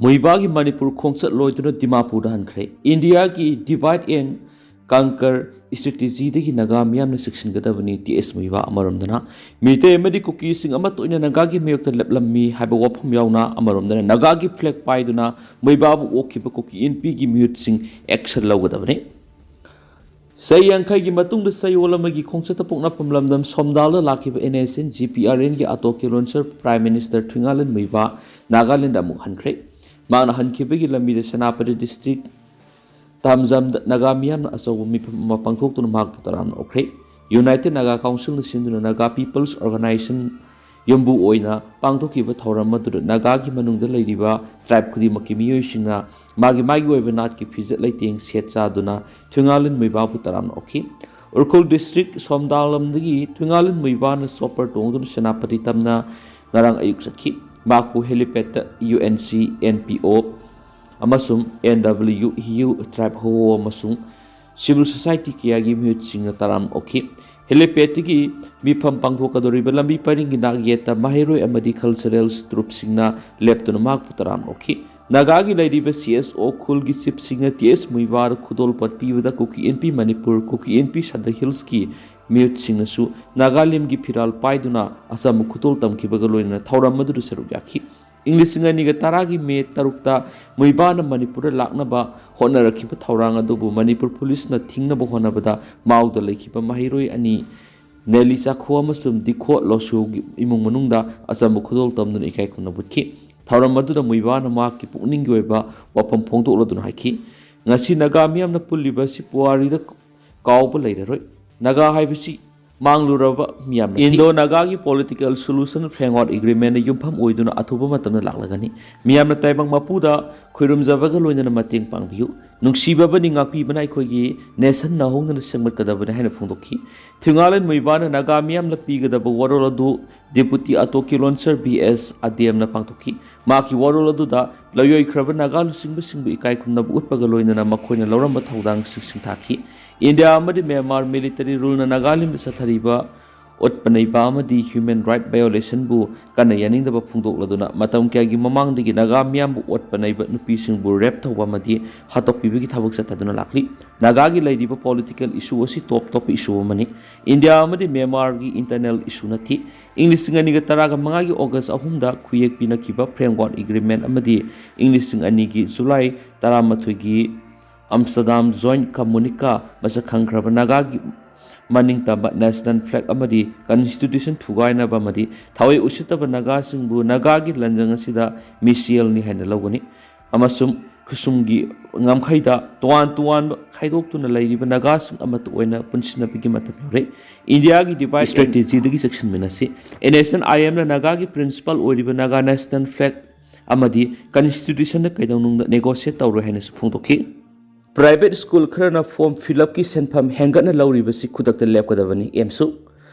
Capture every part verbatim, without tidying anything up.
ꯃꯨꯏꯕꯥꯒꯤ ꯃꯅꯤꯄꯨꯔ ꯈꯣꯡꯆꯠ ꯂꯣꯏꯗꯨꯅ ꯗꯤꯃꯥꯄꯨꯔꯗ ꯍꯟꯈ꯭ꯔꯦ꯫ ꯏꯟꯗꯤꯌꯥꯒꯤ divide and conquer strategy ꯗꯒꯤ ꯅꯥꯒꯥ ꯃꯤꯌꯥꯝꯅ ꯆꯦꯛꯁꯤꯟꯒꯗꯕꯅꯤ, ꯇꯤ ꯑꯦꯁ ꯃꯨꯏꯕꯥ꯫ ꯑꯃꯔꯣꯝꯗꯅ, ꯃꯤꯇꯩ ꯑꯃꯗꯤ ꯀꯨꯀꯤꯁꯤꯡ ꯑꯃꯠꯇ ꯑꯣꯏꯅ ꯅꯥꯒꯥꯒꯤ ꯃꯥꯌꯣꯛꯇ ꯂꯦꯞꯂꯝꯃꯤ ꯍꯥꯏꯕ ꯋꯥꯐꯝ ꯌꯥꯎꯅ, ꯑꯃꯔꯣꯝꯗꯅ, ꯅꯥꯒꯥꯒꯤ flag ꯄꯥꯏꯗꯨꯅ ꯃꯨꯏꯕꯥꯕꯨ ꯑꯣꯛꯈꯤꯕ ꯀꯨꯀꯤ ꯏꯟꯄꯤꯒꯤ ꯃꯤꯍꯨꯠꯁꯤꯡ action ꯂꯧꯒꯗꯕꯅꯤ꯫ ꯆꯍꯤ ꯌꯥꯡꯈꯩꯒꯤ ꯃꯇꯨꯡꯗ ꯆꯌꯣꯜ ꯑꯃꯒꯤ ꯈꯣꯡꯆꯠꯇ ꯄꯣꯛꯅꯐꯝ ꯂꯝꯗꯝ ꯁꯣꯝꯗꯥꯜꯗ ꯂꯥꯛꯈꯤꯕ N S N G P R ꯑꯦꯟꯒꯤ ꯑꯇꯣ ꯀꯦꯂꯣꯟꯁꯔ Prime Minister ꯊꯨꯏꯉꯥꯂꯦꯟ ꯃꯨꯏꯕꯥ ꯅꯥꯒꯥꯂꯦꯟꯗ ꯑꯃꯨꯛ ꯍꯟꯈ꯭ꯔꯦ꯫ ꯃꯍꯥꯛꯅ ꯍꯟꯈꯤꯕꯒꯤ ꯂꯝꯕꯤꯗ ꯁꯦꯅꯥꯄꯇꯤ district ꯇꯥꯝꯖꯝꯗ ꯅꯥꯒꯥ ꯃꯤꯌꯥꯝꯅ ꯑꯆꯧꯕ ꯃꯤꯐꯝ ꯑꯃ ꯄꯥꯡꯊꯣꯛꯇꯨꯅ ꯃꯍꯥꯛꯄꯨ ꯇꯔꯥꯝꯅ ꯑꯣꯛꯈ꯭ꯔꯦ꯫ United Naga Council ꯅ ꯁꯤꯟꯗꯨꯅ Naga People's Organization ꯌꯨꯝꯕꯨ ꯑꯣꯏꯅ ꯄꯥꯡꯊꯣꯛꯈꯤꯕ ꯊꯧꯔꯝ ꯑꯗꯨꯗ ꯅꯥꯒꯥꯒꯤ ꯃꯅꯨꯡꯗ ꯂꯩꯔꯤꯕ tribe ꯈꯨꯗꯤꯡꯃꯛꯀꯤ ꯃꯤꯑꯣꯏꯁꯤꯡꯅ ꯃꯥꯒꯤ ꯃꯥꯒꯤ ꯑꯣꯏꯕ ꯅꯥꯠꯀꯤ ꯐꯤꯖꯦꯠ ꯂꯩꯇꯦꯡ ꯁꯦꯠ ꯆꯥꯗꯨꯅ ꯊꯨꯏꯉꯥꯂꯦꯟ ꯃꯨꯏꯕꯥꯕꯨ ꯇꯔꯥꯝꯅ ꯑꯣꯛꯈꯤ꯫ ꯎꯈ꯭ꯔꯨꯜ district ꯁꯣꯝꯗꯥꯂꯝꯗꯒꯤ ꯊꯨꯏꯉꯥꯂꯦꯟ ꯃꯨꯏꯕꯥꯅ chopper ꯇꯣꯡꯗꯨꯅ ꯁꯦꯅꯥꯄꯇꯤ ꯇꯝꯅ ꯉꯔꯥꯡ ꯑꯌꯨꯛ ꯆꯠꯈꯤ꯫ ꯃꯍꯥꯛꯄꯨ helipad ꯇ U N C, N P O ꯑꯃꯁꯨꯡ ꯑꯦꯟ ꯗꯕ꯭ꯂꯤꯎ ꯌꯨ tribe ꯍꯣꯍꯣ ꯑꯃꯁꯨꯡ civil society ꯀꯌꯥꯒꯤ ꯃꯤꯍꯨꯠꯁꯤꯡꯅ ꯇꯔꯥꯝꯅ ꯑꯣꯛꯈꯤ꯫ Helipad ꯇꯒꯤ ꯃꯤꯐꯝ ꯄꯥꯡꯊꯣꯛꯀꯗꯧꯔꯤꯕ ꯂꯝꯕꯤ ꯄꯔꯤꯡꯒꯤ ꯅꯥꯛꯌꯦꯠꯇ ꯃꯍꯩꯔꯣꯏ ꯑꯃꯗꯤ cultural troupe ꯁꯤꯡꯅ ꯂꯦꯞꯇꯨꯅ ꯃꯍꯥꯛꯄꯨ ꯇꯔꯥꯝꯅ ꯑꯣꯛꯈꯤ꯫ ꯅꯥꯒꯥꯒꯤ ꯂꯩꯔꯤꯕ ꯁꯤ ꯑꯦꯁ ꯑꯣ ꯈꯨꯜꯒꯤ chief ꯁꯤꯡꯅ ꯇꯤ ꯑꯦꯁ ꯃꯨꯏꯕꯥꯗ ꯈꯨꯗꯣꯜꯄꯣꯠ ꯄꯤꯕꯗ ꯀꯨꯀꯤ ꯏꯟꯄꯤ ꯃꯅꯤꯄꯨꯔ, ꯀꯨꯀꯤ ꯏꯟꯄꯤ ꯁꯟꯗ ꯍꯤꯜꯁꯀꯤ ꯃꯤꯍꯨꯠꯁꯤꯡꯅꯁꯨ ꯅꯥꯒꯥꯂꯦꯟꯒꯤ ꯐꯤꯔꯥꯜ ꯄꯥꯏꯗꯨꯅ ꯑꯆꯝꯕ ꯈꯨꯗꯣꯜ ꯇꯝꯈꯤꯕꯒ ꯂꯣꯏꯅꯅ ꯊꯧꯔꯝ ꯑꯗꯨꯗ ꯁꯔꯨꯛ ꯌꯥꯈꯤ꯫ ꯏꯪ ꯂꯤꯁꯤꯡ ꯑꯅꯤꯒ ꯇꯔꯥꯒꯤ ꯃꯦ ꯇꯔꯨꯛꯇ ꯃꯨꯏꯕꯥꯅ ꯃꯅꯤꯄꯨꯔꯗ ꯂꯥꯛꯅꯕ ꯍꯣꯠꯅꯔꯛꯈꯤꯕ ꯊꯧꯔꯥꯡ ꯑꯗꯨꯕꯨ ꯃꯅꯤꯄꯨꯔ ꯄꯨꯂꯤꯁꯅ ꯊꯤꯡꯅꯕ ꯍꯣꯠꯅꯕꯗ ꯃꯥꯎꯗ ꯂꯩꯈꯤꯕ ꯃꯍꯩꯔꯣꯏ ꯑꯅꯤ, ꯅꯦꯂꯤ ꯆꯥꯈꯣ ꯑꯃꯁꯨꯡ ꯗꯤꯈꯣ ꯂꯣꯁꯨꯒꯤ ꯏꯃꯨꯡ ꯃꯅꯨꯡꯗ ꯑꯆꯝꯕ ꯈꯨꯗꯣꯜ ꯇꯝꯗꯨꯅ ꯏꯀꯥꯏ ꯈꯨꯝꯅꯕ ꯎꯠꯈꯤ꯫ ꯊꯧꯔꯝ ꯑꯗꯨꯗ ꯃꯨꯏꯕꯥꯅ ꯃꯍꯥꯛꯀꯤ ꯄꯨꯛꯅꯤꯡꯒꯤ ꯑꯣꯏꯕ ꯋꯥꯐꯝ ꯐꯣꯡꯗꯣꯛꯂꯗꯨꯅ ꯍꯥꯏꯈꯤ, "ꯉꯁꯤ ꯅꯥꯒꯥ ꯃꯤꯌꯥꯝꯅ ꯄꯨꯜꯂꯤꯕ ꯑꯁꯤ ꯄꯨꯋꯥꯔꯤꯗ ꯀꯥꯎꯕ ꯂꯩꯔꯔꯣꯏ꯫ ꯅꯥꯒꯥ ꯍꯥꯏꯕꯁꯤ ꯃꯥꯡꯂꯨꯔꯕ ꯃꯤꯌꯥꯝ ꯅꯠꯇꯦ꯫ ꯏꯟꯗꯣ ꯅꯥꯒꯥꯒꯤ political solution framework agreement ꯅ ꯌꯨꯝꯐꯝ ꯑꯣꯏꯗꯨꯅ ꯑꯊꯨꯕ ꯃꯇꯝꯗ ꯂꯥꯛꯂꯒꯅꯤ꯫ ꯃꯤꯌꯥꯝꯅ ꯇꯥꯏꯕꯪ ꯃꯄꯨꯗ ꯈꯣꯏꯔꯨꯝꯖꯕꯒ ꯂꯣꯏꯅꯅ ꯃꯇꯦꯡ ꯄꯥꯡꯕꯤꯌꯨ꯫ ꯅꯨꯡꯁꯤꯕꯤꯕꯅꯤ, ꯉꯥꯛꯄꯤꯕꯅ ꯑꯩꯈꯣꯏꯒꯤ nation ꯅꯧꯍꯧꯅꯅ ꯁꯦꯝꯒꯠꯀꯗꯕꯅꯤ" ꯍꯥꯏꯅ ꯐꯣꯡꯗꯣꯛꯈꯤ꯫ ꯊꯨꯏꯉꯥꯂꯦꯟ ꯃꯨꯏꯕꯥꯅ ꯅꯥꯒꯥ ꯃꯤꯌꯥꯝꯅ ꯄꯤꯒꯗꯕ ꯋꯥꯔꯣꯜ ꯑꯗꯨ Deputy Atto Kilonser ꯕꯤ ꯑꯦꯁ ꯑꯗꯦꯝꯅ ꯄꯥꯡꯊꯣꯛꯈꯤ꯫ ꯃꯍꯥꯛꯀꯤ ꯋꯥꯔꯣꯜ ꯑꯗꯨꯗ ꯂꯧꯌꯣꯏꯈ꯭ꯔꯕ ꯅꯥꯒꯥ ꯂꯨꯆꯤꯡꯕꯁꯤꯡꯕꯨ ꯏꯀꯥꯏ ꯈꯨꯝꯅꯕ ꯎꯠꯄꯒ ꯂꯣꯏꯅꯅ ꯃꯈꯣꯏꯅ ꯂꯧꯔꯝꯕ ꯊꯧꯗꯥꯡꯁꯤꯡ ꯁꯤꯡꯊꯥꯈꯤ꯫ ꯏꯟꯗꯤꯌꯥ ꯑꯃꯗꯤ ꯃ꯭ꯌꯥꯟꯃꯥꯔ ꯃꯤꯂꯤꯇꯔꯤ ꯔꯨꯜꯅ ꯅꯥꯒꯥꯂꯦꯟꯗ ꯆꯠꯊꯔꯤꯕ ꯑꯣꯠꯄ ꯅꯩꯕ ꯑꯃꯗꯤ human right violationꯕꯨ ꯀꯟꯅ ꯌꯥꯅꯤꯡꯗꯕ ꯐꯣꯡꯗꯣꯛꯂꯗꯨꯅ ꯃꯇꯝ ꯀꯌꯥꯒꯤ ꯃꯃꯥꯡꯗꯒꯤ ꯅꯥꯒꯥ ꯃꯤꯌꯥꯝꯕꯨ ꯑꯣꯠꯄ ꯅꯩꯕ, ꯅꯨꯄꯤꯁꯤꯡꯕꯨ rape ꯇꯧꯕ ꯑꯃꯗꯤ ꯍꯥꯠꯇꯣꯛꯄꯤꯕꯒꯤ ꯊꯕꯛ ꯆꯠꯊꯗꯨꯅ ꯂꯥꯛꯂꯤ꯫ ꯅꯥꯒꯥꯒꯤ ꯂꯩꯔꯤꯕ political issue ꯑꯁꯤ top ꯇꯣꯞꯄ issue ꯑꯃꯅꯤ꯫ ꯏꯟꯗꯤꯌꯥ ꯑꯃꯗꯤ ꯃ꯭ꯌꯥꯟꯃꯥꯔꯒꯤ internal issue ꯅꯠꯇꯦ꯫ ꯏꯪ ꯂꯤꯁꯤꯡ ꯑꯅꯤꯒ ꯇꯔꯥꯒ ꯃꯉꯥꯒꯤ August ꯑꯍꯨꯝꯗ ꯈꯨꯌꯦꯛ ꯄꯤꯅꯈꯤꯕ framework agreement ꯑꯃꯗꯤ ꯏꯪ ꯂꯤꯁꯤꯡ ꯑꯅꯤꯒꯤ July ꯇꯔꯥꯃꯥꯊꯣꯏꯒꯤ Amsterdam Joint Communique ꯃꯁꯛ ꯈꯪꯈ꯭ꯔꯕ ꯅꯥꯒꯥꯒꯤ ꯃꯅꯤꯡ ꯇꯝꯕ national flag ꯑꯃꯗꯤ constitution ꯊꯨꯒꯥꯏꯅꯕ ꯑꯃꯗꯤ ꯊꯋꯥꯏ ꯎꯁꯤꯠꯇꯕ ꯅꯥꯒꯥꯁꯤꯡꯕꯨ ꯅꯥꯒꯥꯒꯤ ꯂꯥꯟꯖꯪ ꯑꯁꯤꯗ ꯃꯤꯁꯦꯜꯅꯤ ꯍꯥꯏꯅ ꯂꯧꯒꯅꯤ ꯑꯃꯁꯨꯡ ꯈꯨꯁꯨꯝꯒꯤ ꯉꯝꯈꯩꯗ ꯇꯣꯉꯥꯟ ꯇꯣꯉꯥꯟꯕ ꯈꯥꯏꯗꯣꯛꯇꯨꯅ ꯂꯩꯔꯤꯕ ꯅꯥꯒꯥꯁꯤꯡ ꯑꯃꯠꯇ ꯑꯣꯏꯅ ꯄꯨꯟꯁꯤꯟꯅꯕꯒꯤ ꯃꯇꯝ ꯌꯧꯔꯦ꯫ ꯏꯟꯗꯤꯌꯥꯒꯤ divide and strategy ꯗꯒꯤ ꯆꯦꯛꯁꯤꯟꯃꯤꯟꯅꯁꯤ꯫ N S N I M ꯅ ꯅꯥꯒꯥꯒꯤ principal ꯑꯣꯏꯔꯤꯕ ꯅꯥꯒꯥ national flag ꯑꯃꯗꯤ constitution ꯗ ꯀꯩꯗꯧꯅꯨꯡꯗ negotiate ꯇꯧꯔꯣꯏ ꯍꯥꯏꯅꯁꯨ ꯐꯣꯡꯗꯣꯛꯈꯤ꯫ Private school ꯈꯔꯅ form fill up ꯀꯤ ꯁꯦꯟꯐꯝ ꯍꯦꯟꯒꯠꯅ ꯂꯧꯔꯤꯕꯁꯤ ꯈꯨꯗꯛꯇ ꯂꯦꯞꯀꯗꯕꯅꯤ, ꯑꯦꯝꯁꯨ꯫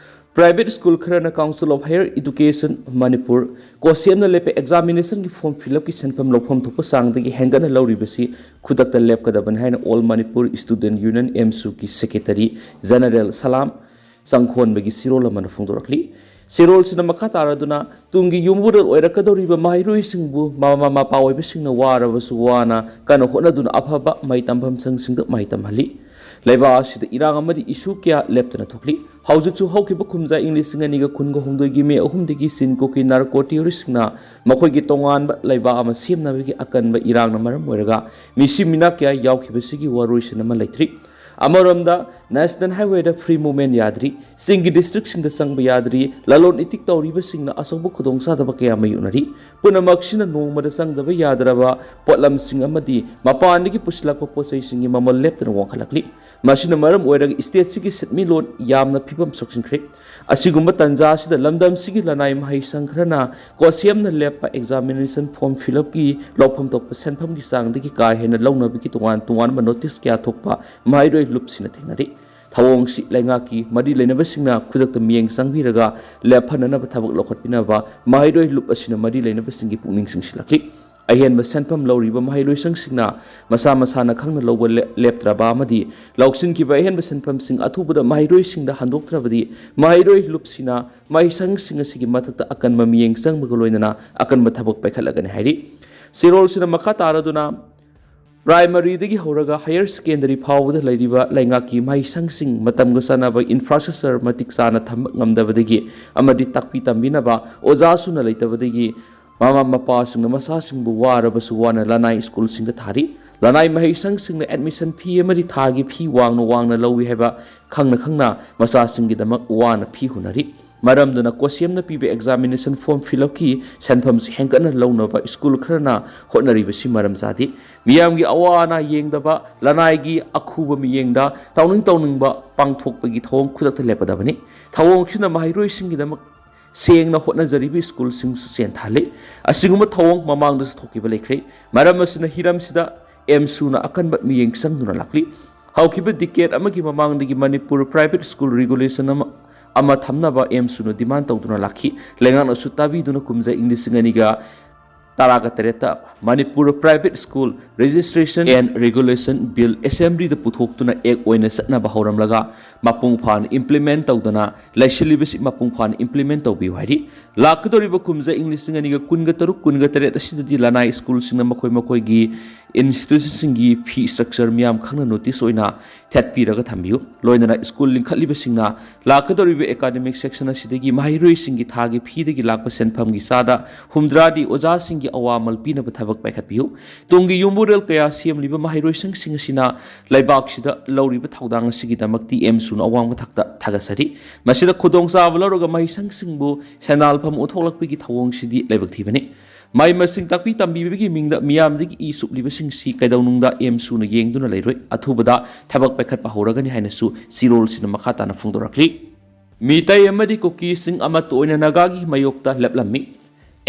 Private school ꯈꯔꯅ Council of Higher Education Manipur, ꯀꯣꯁꯦꯝꯅ ꯂꯦꯞꯄ examination ꯒꯤ form fill up ꯀꯤ ꯁꯦꯟꯐꯝ ꯂꯧꯐꯝ ꯊꯣꯛꯄ ꯆꯥꯡꯗꯒꯤ ꯍꯦꯟꯒꯠꯅ ꯂꯧꯔꯤꯕꯁꯤ ꯈꯨꯗꯛꯇ ꯂꯦꯞꯀꯗꯕꯅꯤ ꯍꯥꯏꯅ All Manipur Student Union, ꯑꯦꯝꯁꯨ ꯒꯤ secretary general ꯁꯂꯥꯝ ꯆꯪꯈꯣꯟꯕꯒꯤ ꯆꯦꯔꯣꯜ ꯑꯃꯅ ꯐꯣꯡꯗꯣꯔꯛꯂꯤ꯫ ꯆꯦꯔꯣꯜꯁꯤꯅ ꯃꯈꯥ ꯇꯥꯔꯗꯨꯅ ꯇꯨꯡꯒꯤ ꯌꯨꯝꯕꯨꯔꯦꯜ ꯑꯣꯏꯔꯛꯀꯗꯧꯔꯤꯕ ꯃꯍꯩꯔꯣꯏꯁꯤꯡꯕꯨ ꯃꯃꯥ ꯃꯄꯥ ꯑꯣꯏꯕꯁꯤꯡꯅ ꯋꯥꯔꯕꯁꯨ ꯋꯥꯅ ꯀꯟꯅ ꯍꯣꯠꯅꯗꯨꯅ ꯑꯐꯕ ꯃꯍꯩ ꯇꯝꯐꯝ ꯁꯪꯁꯤꯡꯗ ꯃꯍꯩ ꯇꯝꯍꯜꯂꯤ꯫ ꯂꯩꯕꯥꯛ ꯑꯁꯤꯗ ꯏꯔꯥꯡ ꯑꯃꯗꯤ issue ꯀꯌꯥ ꯂꯦꯞꯇꯅ ꯊꯣꯛꯂꯤ꯫ ꯍꯧꯖꯤꯛꯁꯨ ꯍꯧꯈꯤꯕ ꯀꯨꯝꯖꯥ ꯏꯪ ꯂꯤꯁꯤꯡ ꯑꯅꯤꯒ ꯀꯨꯟꯒ ꯍꯨꯝꯗꯣꯏꯒꯤ May ꯑꯍꯨꯝꯗꯒꯤ ꯆꯤꯟ ꯀꯣꯀꯤ narco terrorist ꯁꯤꯡꯅ ꯃꯈꯣꯏꯒꯤ ꯇꯣꯉꯥꯟꯕ ꯂꯩꯕꯥꯛ ꯑꯃ ꯁꯦꯝꯅꯕꯒꯤ ꯑꯀꯟꯕ ꯏꯔꯥꯡꯅ ꯃꯔꯝ ꯑꯣꯏꯔꯒ ꯃꯤꯁꯤ ꯃꯤꯅꯥ ꯀꯌꯥ ꯌꯥꯎꯈꯤꯕꯁꯤꯒꯤ ꯋꯥꯔꯣꯏꯁꯤꯟ ꯑꯃ ꯂꯩꯇ꯭ꯔꯤ꯫ ꯑꯃꯔꯣꯝꯗ National Highway ꯗ free movement ꯌꯥꯗ꯭ꯔꯤ, ꯆꯤꯡꯒꯤ district ꯁꯤꯡꯗ ꯆꯪꯕ ꯌꯥꯗ꯭ꯔꯤ, ꯂꯂꯣꯟ ꯏꯇꯤꯛ ꯇꯧꯔꯤꯕꯁꯤꯡꯅ ꯑꯆꯧꯕ ꯈꯨꯗꯣꯡꯆꯥꯗꯕ ꯀꯌꯥ ꯃꯥꯌꯣꯛꯅꯔꯤ꯫ ꯄꯨꯝꯅꯃꯛꯁꯤꯅ ꯅꯣꯡꯃꯗ ꯆꯪꯗꯕ ꯌꯥꯗ꯭ꯔꯕ ꯄꯣꯠꯂꯝꯁꯤꯡ ꯑꯃꯗꯤ ꯃꯄꯥꯟꯗꯒꯤ ꯄꯨꯁꯤꯜꯂꯛꯄ ꯄꯣꯠꯆꯩꯁꯤꯡꯒꯤ ꯃꯃꯜ ꯂꯦꯞꯇꯅ ꯋꯥꯡꯈꯠꯂꯛꯂꯤ꯫ ꯃꯁꯤꯅ ꯃꯔꯝ ꯑꯣꯏꯔꯒ state ꯁꯤꯒꯤ ꯁꯦꯟꯃꯤꯠꯂꯣꯟ ꯌꯥꯝꯅ ꯐꯤꯕꯝ ꯁꯣꯛꯆꯤꯟꯈ꯭ꯔꯦ꯫ ꯑꯁꯤꯒꯨꯝꯕ ꯇꯥꯟꯖꯥ ꯑꯁꯤꯗ ꯂꯝꯗꯝꯁꯤꯒꯤ ꯂꯅꯥꯏ ꯃꯍꯩ ꯁꯪ ꯈꯔꯅ ꯀꯣꯁꯦꯝꯅ ꯂꯦꯞꯄ examination form fill up ꯀꯤ ꯂꯧꯐꯝ ꯊꯣꯛꯄ ꯁꯦꯟꯐꯝꯒꯤ ꯆꯥꯡꯗꯒꯤ ꯀꯥ ꯍꯦꯟꯅ ꯂꯧꯅꯕꯒꯤ ꯇꯣꯉꯥꯟ ꯇꯣꯉꯥꯟꯕ notice ꯀꯌꯥ ꯊꯣꯛꯄ ꯃꯍꯩꯔꯣꯏ ꯂꯨꯞꯁꯤꯡꯅ ꯊꯦꯡꯅꯔꯤ꯫ ꯊꯧꯑꯣꯡꯁꯤ ꯂꯩꯉꯥꯛꯀꯤ ꯃꯔꯤ ꯂꯩꯅꯕꯁꯤꯡꯅ ꯈꯨꯗꯛꯇ ꯃꯤꯠꯌꯦꯡ ꯆꯪꯕꯤꯔꯒ ꯂꯦꯞꯍꯟꯅꯅꯕ ꯊꯕꯛ ꯂꯧꯈꯠꯄꯤꯅꯕ ꯃꯍꯩꯔꯣꯏ ꯂꯨꯞ ꯑꯁꯤꯅ ꯃꯔꯤ ꯂꯩꯅꯕꯁꯤꯡꯒꯤ ꯄꯨꯛꯅꯤꯡ ꯆꯤꯡꯁꯤꯜꯂꯛꯂꯤ꯫ ꯑꯍꯦꯟꯕ ꯁꯦꯟꯐꯝ ꯂꯧꯔꯤꯕ ꯃꯍꯩꯔꯣꯏꯁꯪꯁꯤꯡꯅ ꯃꯁꯥ ꯃꯁꯥꯅ ꯈꯪꯅ ꯂꯧꯕ ꯂꯦꯞꯇ꯭ꯔꯕ ꯑꯃꯗꯤ ꯂꯧꯁꯤꯟꯈꯤꯕ ꯑꯍꯦꯟꯕ ꯁꯦꯟꯐꯝꯁꯤꯡ ꯑꯊꯨꯕꯗ ꯃꯍꯩꯔꯣꯏꯁꯤꯡꯗ ꯍꯟꯗꯣꯛꯇ꯭ꯔꯕꯗꯤ ꯃꯍꯩꯔꯣꯏ ꯂꯨꯞꯁꯤꯅ ꯃꯍꯩꯁꯪꯁꯤꯡ ꯑꯁꯤꯒꯤ ꯃꯊꯛꯇ ꯑꯀꯟꯕ ꯃꯤꯠꯌꯦꯡ ꯆꯪꯕꯒ ꯂꯣꯏꯅꯅ ꯑꯀꯟꯕ ꯊꯕꯛ ꯄꯥꯏꯈꯠꯂꯒꯅꯤ ꯍꯥꯏꯔꯤ꯫ ꯆꯦꯔꯣꯜꯁꯤꯅ ꯃꯈꯥ ꯇꯥꯔꯗꯨꯅ ꯄ꯭ꯔꯥꯏꯃꯔꯤꯗꯒꯤ ꯍꯧꯔꯒ ꯍꯥꯌꯔ ꯁꯦꯀꯦꯟꯗꯔꯤ ꯐꯥꯎꯕꯗ ꯂꯩꯔꯤꯕ ꯂꯩꯉꯥꯛꯀꯤ ꯃꯍꯩꯁꯪꯁꯤꯡ ꯃꯇꯝꯒ ꯆꯥꯟꯅꯕ ꯏꯟꯐ꯭ꯔꯥꯁ꯭ꯇ꯭ꯔꯛꯆꯔ ꯃꯇꯤꯛ ꯆꯥꯅ ꯊꯝꯕ ꯉꯝꯗꯕꯗꯒꯤ ꯑꯃꯗꯤ ꯇꯥꯛꯄꯤ ꯇꯝꯕꯤꯅꯕ ꯑꯣꯖꯥ ꯁꯨꯅ ꯂꯩꯇꯕꯗꯒꯤ ꯃꯃꯥ ꯃꯄꯥꯁꯤꯡꯅ ꯃꯆꯥꯁꯤꯡꯕꯨ ꯋꯥꯔꯕꯁꯨ ꯋꯥꯅ ꯂꯅꯥꯏ ꯁ꯭ꯀꯨꯜꯁꯤꯡꯗ ꯊꯥꯔꯤ꯫ ꯂꯅꯥꯏ ꯃꯍꯩꯁꯪꯁꯤꯡꯅ ꯑꯦꯗꯃꯤꯁꯟ ꯐꯤ ꯑꯃꯗꯤ ꯊꯥꯒꯤ ꯐꯤ ꯋꯥꯡꯅ ꯋꯥꯡꯅ ꯂꯧꯏ ꯍꯥꯏꯕ ꯈꯪꯅ ꯈꯪꯅ ꯃꯆꯥꯁꯤꯡꯒꯤꯗꯃꯛ ꯋꯥꯅ ꯐꯤ ꯍꯨꯟꯅꯔꯤ꯫ ꯃꯔꯝꯗꯨꯅ ꯀꯣꯁꯦꯝꯅ ꯄꯤꯕ ꯑꯦꯛꯖꯥꯃꯤꯅꯦꯁꯟ ꯐꯣꯔꯝ ꯐꯤꯜ ꯑꯞꯀꯤ ꯁꯦꯟꯐꯝꯁꯤ ꯍꯦꯟꯒꯠꯅ ꯂꯧꯅꯕ ꯁ꯭ꯀꯨꯜ ꯈꯔꯅ ꯍꯣꯠꯅꯔꯤꯕꯁꯤ ꯃꯔꯝ ꯆꯥꯗꯦ꯫ ꯃꯤꯌꯥꯝꯒꯤ ꯑꯋꯥ ꯑꯅꯥ ꯌꯦꯡꯗꯕ, ꯂꯅꯥꯏꯒꯤ ꯑꯈꯨꯕ ꯃꯤꯠꯌꯦꯡꯗ ꯇꯧꯅꯤꯡ ꯇꯧꯅꯤꯡꯕ ꯄꯥꯡꯊꯣꯛꯄꯒꯤ ꯊꯧꯑꯣꯡ ꯈꯨꯗꯛꯇ ꯂꯦꯞꯀꯗꯕꯅꯤ꯫ ꯊꯧꯑꯣꯡꯁꯤꯅ ꯃꯍꯩꯔꯣꯏꯁꯤꯡꯒꯤꯗꯃꯛ ꯁꯦꯡꯅ ꯍꯣꯠꯅꯖꯔꯤꯕ ꯁ꯭ꯀꯨꯜꯁꯤꯡꯁꯨ ꯆꯦꯟꯊꯍꯜꯂꯤ꯫ ꯑꯁꯤꯒꯨꯝꯕ ꯊꯧꯑꯣꯡ ꯃꯃꯥꯡꯗꯁꯨ ꯊꯣꯛꯈꯤꯕ ꯂꯩꯈ꯭ꯔꯦ꯫ ꯃꯔꯝ ꯑꯁꯤꯅ ꯍꯤꯔꯝꯁꯤꯗ ꯑꯦꯝꯁꯨꯅ ꯑꯀꯟꯕ ꯃꯤꯠꯌꯦꯡ ꯆꯪꯗꯨꯅ ꯂꯥꯛꯂꯤ꯫ ꯍꯧꯈꯤꯕ ꯗꯤꯀꯦꯠ ꯑꯃꯒꯤ ꯃꯃꯥꯡꯗꯒꯤ ꯃꯅꯤꯄꯨꯔ ꯄ꯭ꯔꯥꯏꯚꯦꯠ ꯁ꯭ꯀꯨꯜ ꯔꯤꯒꯨꯂꯦꯁꯟ ꯑꯃ, ꯑꯃ ꯊꯝꯅꯕ ꯑꯦꯝꯁꯨꯅ ꯗꯤꯃꯥꯟ ꯇꯧꯗꯨꯅ ꯂꯥꯛꯈꯤ꯫ ꯂꯩꯉꯥꯛꯅꯁꯨ ꯇꯥꯕꯤꯗꯨꯅ ꯀꯨꯝꯖꯥ ꯏꯪ ꯂꯤꯁꯤꯡ ꯑꯅꯤꯒ ꯇꯔꯥꯒ ꯇꯔꯦꯠꯇ Manipur private school registration and regulation bill ꯑꯦꯁꯦꯝꯕ꯭ꯂꯤꯗ ꯄꯨꯊꯣꯛꯇꯨꯅ ꯑꯦꯛ ꯑꯣꯏꯅ ꯆꯠꯅꯕ ꯍꯧꯔꯝꯂꯒ ꯃꯄꯨꯡ ꯐꯥꯅ ꯏꯝꯄ꯭ꯂꯤꯃꯦꯟ ꯇꯧꯗꯅ ꯂꯩꯁꯤꯜꯂꯤꯕꯁꯤ ꯃꯄꯨꯡ ꯐꯥꯅ ꯏꯝꯄ꯭ꯂꯤꯃꯦꯟ ꯇꯧꯕꯤꯌꯨ ꯍꯥꯏꯔꯤ꯫ ꯂꯥꯛꯀꯗꯧꯔꯤꯕ ꯀꯨꯝꯖꯥ ꯏꯪ ꯂꯤꯁꯤꯡ ꯑꯅꯤꯒ ꯀꯨꯟꯒ ꯇꯔꯨꯛ ꯀꯨꯟꯒ ꯇꯔꯦꯠ ꯑꯁꯤꯗꯗꯤ ꯂꯅꯥꯏ ꯁ꯭ꯀꯨꯜꯁꯤꯡꯅ ꯃꯈꯣꯏ ꯃꯈꯣꯏꯒꯤ ꯏꯟꯁꯇꯤꯇ꯭ꯌꯨꯁꯟꯁꯤꯡꯒꯤ ꯐꯤ ꯁ꯭ꯇ꯭ꯔꯛꯆꯔ ꯃꯤꯌꯥꯝ ꯈꯪꯅ ꯅꯣꯇꯤꯁ ꯑꯣꯏꯅ ꯊꯦꯠꯄꯤꯔꯒ ꯊꯝꯕꯤꯌꯨ꯫ ꯂꯣꯏꯅꯅ ꯁ꯭ꯀꯨꯜ ꯂꯤꯡꯈꯠꯂꯤꯕꯁꯤꯡꯅ ꯂꯥꯛꯀꯗꯧꯔꯤꯕ ꯑꯦꯀꯥꯗꯃꯤꯛ ꯁꯦꯁꯟ ꯑꯁꯤꯗꯒꯤ ꯃꯍꯩꯔꯣꯏꯁꯤꯡꯒꯤ ꯊꯥꯒꯤ ꯐꯤꯗꯒꯤ ꯂꯥꯛꯄ ꯁꯦꯟꯐꯝꯒꯤ ꯆꯥꯗ ꯍꯨꯝꯗ꯭ꯔꯥꯗꯤ ꯑꯣꯖꯥꯁꯤꯡꯒꯤ ꯑꯋꯥꯃꯜ ꯄꯤꯅꯕ ꯊꯕꯛ ꯄꯥꯏꯈꯠꯄꯤꯌꯨ꯫ ꯇꯨꯡꯒꯤ ꯌꯨꯝꯕꯨꯔꯦꯜ ꯀꯌꯥ ꯁꯦꯝꯂꯤꯕ ꯃꯍꯩꯔꯣꯏꯁꯪꯁꯤꯡ ꯑꯁꯤꯅ ꯂꯩꯕꯥꯛꯁꯤꯗ ꯂꯧꯔꯤꯕ ꯊꯧꯗꯥꯡ ꯑꯁꯤꯒꯤꯗꯃꯛꯇꯤ ꯑꯦꯝꯁꯨꯅ ꯑꯋꯥꯡꯕ ꯊꯥꯛꯇ ꯊꯥꯒꯠꯆꯔꯤ꯫ ꯃꯁꯤꯗ ꯈꯨꯗꯣꯡꯆꯥꯕ ꯂꯧꯔꯒ ꯃꯍꯩꯁꯪꯁꯤꯡꯕꯨ ꯁꯦꯟꯗꯥꯜꯐꯝ ꯑꯣꯟꯊꯣꯛꯂꯛꯄꯒꯤ ꯊꯧꯑꯣꯡꯁꯤꯗꯤ ꯂꯥꯏꯕꯛ ꯊꯤꯕꯅꯤ꯫ ꯃꯍꯩ ꯃꯁꯤꯡ ꯇꯥꯛꯄꯤ ꯇꯝꯕꯤꯕꯒꯤ ꯃꯤꯡꯗ ꯃꯤꯌꯥꯝꯗꯒꯤ ꯏ ꯁꯨꯞꯂꯤꯕꯁꯤꯡꯁꯤ ꯀꯩꯗꯧꯅꯨꯡꯗ ꯑꯦꯝꯁꯨꯅ ꯌꯦꯡꯗꯨꯅ ꯂꯩꯔꯣꯏ꯫ ꯑꯊꯨꯕꯗ ꯊꯕꯛ ꯄꯥꯏꯈꯠꯄ ꯍꯧꯔꯒꯅꯤ ꯍꯥꯏꯅꯁꯨ ꯆꯦꯔꯣꯜꯁꯤꯅ ꯃꯈꯥ ꯇꯥꯅ ꯐꯣꯡꯗꯣꯔꯛꯂꯤ꯫ ꯃꯤꯇꯩ ꯑꯃꯗꯤ ꯀꯨꯀꯤꯁꯤꯡ ꯑꯃꯠꯇ ꯑꯣꯏꯅ ꯅꯥꯒꯥꯒꯤ ꯃꯥꯌꯣꯛꯇ ꯂꯦꯞꯂꯝꯃꯤ꯫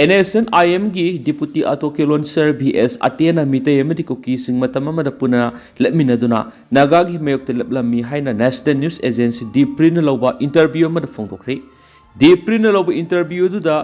ꯑꯦꯟ ꯑꯦꯁ ꯑꯦꯟ ꯑꯥꯏ ꯑꯦꯝꯒꯤ ꯗꯤꯄꯨꯇꯤ ꯑꯇꯣ ꯀꯦꯂꯣꯟꯁꯔ ꯚꯤ ꯑꯦꯁ ꯑꯇꯦꯅ ꯃꯤꯇꯩ ꯑꯃꯗꯤ ꯀꯨꯀꯤꯁꯤꯡ ꯃꯇꯝ ꯑꯃꯗ ꯄꯨꯟꯅ ꯂꯦꯞꯃꯤꯟꯅꯗꯨꯅ ꯅꯥꯒꯥꯒꯤ ꯃꯥꯌꯣꯛꯇ ꯂꯦꯞꯂꯝꯃꯤ ꯍꯥꯏꯅ ꯅꯦꯁꯅꯦꯜ ꯅ꯭ꯌꯨꯁ ꯑꯦꯖꯦꯟꯁꯤ ꯗꯤꯄ꯭ꯔꯤꯅ ꯂꯧꯕ ꯏꯟꯇꯔꯚ꯭ꯌꯨ ꯑꯃꯗ ꯐꯣꯡꯗꯣꯛꯈ꯭ꯔꯤ꯫ ꯗꯤꯄ꯭ꯔꯤꯅ ꯂꯧꯕ ꯏꯟꯇꯔꯚ꯭ꯌꯨ ꯑꯗꯨꯗ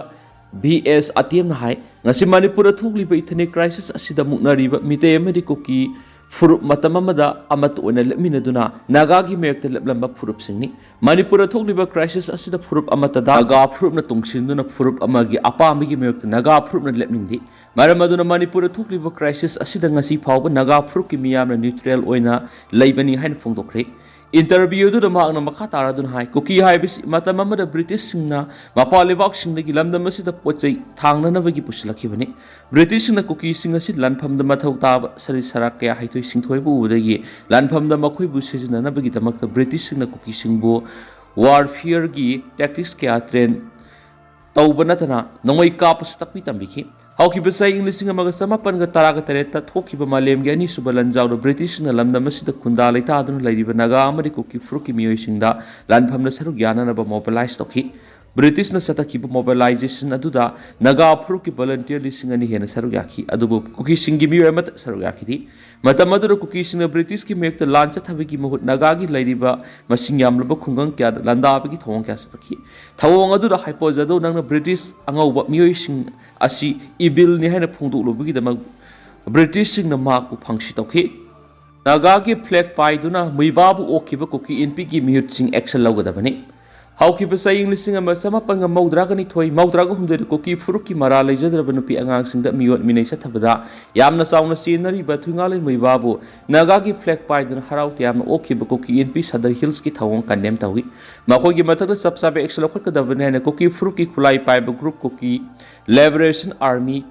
ꯚꯤ ꯑꯦꯁ ꯑꯇꯦꯝꯅ ꯍꯥꯏ, ꯉꯁꯤ ꯃꯅꯤꯄꯨꯔꯗ ꯊꯣꯛꯂꯤꯕ ethnic crisis ꯑꯁꯤꯗ ꯃꯨꯛꯅꯔꯤꯕ ꯃꯤꯇꯩ ꯑꯃꯗꯤ ꯀꯨꯀꯤ ꯐꯨꯔꯨꯞ ꯃꯇꯝ ꯑꯃꯗ ꯑꯃꯠꯇ ꯑꯣꯏꯅ ꯂꯦꯞꯃꯤꯟꯅꯗꯨꯅ ꯅꯥꯒꯥꯒꯤ ꯃꯥꯌꯣꯛꯇ ꯂꯦꯞꯂꯝꯕ ꯐꯨꯔꯨꯞꯁꯤꯡꯅꯤ꯫ ꯃꯅꯤꯄꯨꯔꯗ ꯊꯣꯛꯂꯤꯕ crisis ꯑꯁꯤꯗ ꯐꯨꯔꯨꯞ ꯑꯃꯠꯇꯗ ꯅꯥꯒꯥ ꯐꯨꯔꯨꯞꯅ ꯇꯨꯡꯁꯤꯟꯗꯨꯅ ꯐꯨꯔꯨꯞ ꯑꯃꯒꯤ ꯑꯄꯥꯝꯕꯒꯤ ꯃꯥꯌꯣꯛꯇ ꯅꯥꯒꯥ ꯐꯨꯔꯨꯞꯅ ꯂꯦꯞꯅꯤꯡꯗꯦ꯫ ꯃꯔꯝ ꯑꯗꯨꯅ ꯃꯅꯤꯄꯨꯔꯗ ꯊꯣꯛꯂꯤꯕ crisis ꯑꯁꯤꯗ ꯉꯁꯤ ꯐꯥꯎꯕ ꯅꯥꯒꯥ ꯐꯨꯔꯨꯞꯀꯤ ꯃꯤꯌꯥꯝꯅ neutral ꯑꯣꯏꯅ ꯂꯩꯕꯅꯤ ꯍꯥꯏꯅ ꯐꯣꯡꯗꯣꯛꯈ꯭ꯔꯦ꯫ Interview ꯑꯗꯨꯗ ꯃꯍꯥꯛꯅ ꯃꯈꯥ ꯇꯥꯔꯗꯨꯅ ꯍꯥꯏ, ꯀꯨꯀꯤ ꯍꯥꯏꯕꯁꯤ ꯃꯇꯝ ꯑꯃꯗ ꯕ꯭ꯔꯤꯇꯤꯁꯁꯤꯡꯅ ꯃꯄꯥꯟ ꯂꯩꯕꯥꯛꯁꯤꯡꯗꯒꯤ ꯂꯝꯗꯝ ꯑꯁꯤꯗ ꯄꯣꯠ ꯆꯩ ꯊꯥꯡꯅꯅꯕꯒꯤ ꯄꯨꯁꯤꯜꯂꯛꯈꯤꯕꯅꯤ꯫ ꯕ꯭ꯔꯤꯇꯤꯁꯁꯤꯡꯅ ꯀꯨꯀꯤꯁꯤꯡ ꯑꯁꯤ ꯂꯥꯟꯐꯝꯗ ꯃꯊꯧ ꯇꯥꯕ ꯁꯔꯤꯠ ꯁꯔꯥꯛ ꯀꯌꯥ ꯍꯩꯊꯣꯏ ꯁꯤꯡꯊꯣꯏꯕ ꯎꯕꯗꯒꯤ ꯂꯥꯟꯐꯝꯗ ꯃꯈꯣꯏꯕꯨ ꯁꯤꯖꯤꯟꯅꯅꯕꯒꯤꯗꯃꯛꯇ ꯕ꯭ꯔꯤꯇꯤꯁꯁꯤꯡꯅ ꯀꯨꯀꯤꯁꯤꯡꯕꯨ warfareꯒꯤ tactics ꯀꯌꯥ train ꯇꯧꯕ ꯅꯠꯇꯅ ꯅꯣꯡꯃꯩ ꯀꯥꯞꯄꯁꯨ ꯇꯥꯛꯄꯤ ꯇꯝꯕꯤꯈꯤ꯫ ꯍꯧꯈꯤꯕ ꯆꯍꯤ ꯂꯤꯁꯤꯡ ꯑꯃꯒ ꯆꯃꯥꯄꯟꯒ ꯇꯔꯥꯒ ꯇꯔꯦꯠꯇ ꯊꯣꯛꯈꯤꯕ ꯃꯥꯂꯦꯝꯒꯤ ꯑꯅꯤꯁꯨꯕ ꯂꯥꯟꯖꯥꯎꯗ ꯕ꯭ꯔꯤꯇꯤꯁꯁꯤꯡꯅ ꯂꯝꯗꯝ ꯑꯁꯤꯗ ꯈꯨꯟꯗꯥ ꯂꯩꯇꯥꯗꯨꯅ ꯂꯩꯔꯤꯕ ꯅꯥꯒꯥ ꯑꯃꯗꯤ ꯀꯨꯀꯤ ꯐꯨꯔꯨꯞꯀꯤ ꯃꯤꯑꯣꯏꯁꯤꯡꯗ ꯂꯥꯟꯐꯝꯗ ꯁꯔꯨꯛ ꯌꯥꯅꯅꯕ mobilize ꯇꯧꯈꯤ꯫ ꯕ꯭ꯔꯤꯇꯤꯁꯅ ꯆꯠꯊꯈꯤꯕ mobilization ꯑꯗꯨꯗ ꯅꯥꯒꯥ ꯐꯨꯔꯨꯞꯀꯤ volunteer ꯂꯤꯁꯤꯡ ꯑꯅꯤ ꯍꯦꯟꯅ ꯁꯔꯨꯛ ꯌꯥꯈꯤ, ꯑꯗꯨꯕꯨ ꯀꯨꯀꯤꯁꯤꯡꯒꯤ ꯃꯤꯑꯣꯏ ꯑꯃꯠꯇ ꯁꯔꯨꯛ ꯌꯥꯈꯤꯗꯦ꯫ ꯃꯇꯝ ꯑꯗꯨꯗ ꯀꯨꯀꯤꯁꯤꯡꯅ ꯕ꯭ꯔꯤꯇꯤꯁꯀꯤ ꯃꯥꯌꯣꯛꯇ ꯂꯥꯟ ꯆꯠꯊꯕꯒꯤ ꯃꯍꯨꯠ ꯅꯥꯒꯥꯒꯤ ꯂꯩꯔꯤꯕ ꯃꯁꯤꯡ ꯌꯥꯝꯂꯕ ꯈꯨꯡꯒꯪ ꯀꯌꯥꯗ ꯂꯥꯟꯗꯥꯕꯒꯤ ꯊꯧꯑꯣꯡ ꯀꯌꯥ ꯆꯠꯊꯈꯤ꯫ ꯊꯧꯑꯣꯡ ꯑꯗꯨꯗ ꯍꯥꯏꯄꯣ ꯖꯥꯗꯧ ꯅꯪꯅ ꯕ꯭ꯔꯤꯇꯤꯁ ꯑꯉꯧꯕ ꯃꯤꯑꯣꯏꯁꯤꯡ ꯑꯁꯤ evilꯅꯤ ꯍꯥꯏꯅ ꯐꯣꯡꯗꯣꯛꯂꯨꯕꯒꯤꯗꯃꯛ ꯕ꯭ꯔꯤꯇꯤꯁꯁꯤꯡꯅ ꯃꯍꯥꯛꯄꯨ ꯐꯪꯁꯤ ꯇꯧꯈꯤ꯫ ꯅꯥꯒꯥꯒꯤ flag ꯄꯥꯏꯗꯨꯅ ꯃꯨꯏꯕꯥꯕꯨ ꯑꯣꯛꯈꯤꯕ ꯀꯨꯀꯤ ꯏꯟꯄꯤꯒꯤ ꯃꯤꯍꯨꯠꯁꯤꯡ action ꯂꯧꯒꯗꯕꯅꯤ꯫ ꯍꯧꯈꯤꯕ ꯆꯍꯤ ꯂꯤꯁꯤꯡ ꯑꯃ ꯆꯃꯥꯄꯟꯒ ꯃꯧꯗ꯭ꯔꯥꯒ ꯅꯤꯊꯣꯏ, ꯃꯧꯗ꯭ꯔꯥꯒ ꯍꯨꯝꯗꯣꯏꯗ ꯀꯨꯀꯤ ꯐꯨꯔꯨꯞꯀꯤ ꯃꯔꯥ ꯂꯩꯖꯗ꯭ꯔꯕ ꯅꯨꯄꯤ ꯑꯉꯥꯡꯁꯤꯡꯗ ꯃꯤꯑꯣꯠ ꯃꯤꯅꯩ ꯆꯠꯊꯕꯗ ꯌꯥꯝꯅ ꯆꯥꯎꯅ ꯆꯦꯟꯅꯔꯤꯕ ꯊꯨꯏꯉꯥꯂꯦꯟ ꯃꯨꯏꯕꯥꯕꯨ ꯅꯥꯒꯥꯒꯤ flag ꯄꯥꯏꯗꯨꯅ ꯍꯔꯥꯎ ꯇꯌꯥꯝꯅ ꯑꯣꯛꯈꯤꯕ ꯀꯨꯀꯤ ꯏꯟꯄꯤ ꯁꯗꯔ ꯍꯤꯜꯁꯀꯤ ꯊꯧꯑꯣꯡ condemn ꯇꯧꯏ꯫ ꯃꯈꯣꯏꯒꯤ ꯃꯊꯛꯇ ꯆꯞ ꯆꯥꯕ action ꯂꯧꯈꯠꯀꯗꯕꯅꯤ ꯍꯥꯏꯅ ꯀꯨꯀꯤ ꯐꯨꯔꯨꯞꯀꯤ ꯈꯨꯠꯂꯥꯏ ꯄꯥꯏꯕ group Kuki Liberation Army,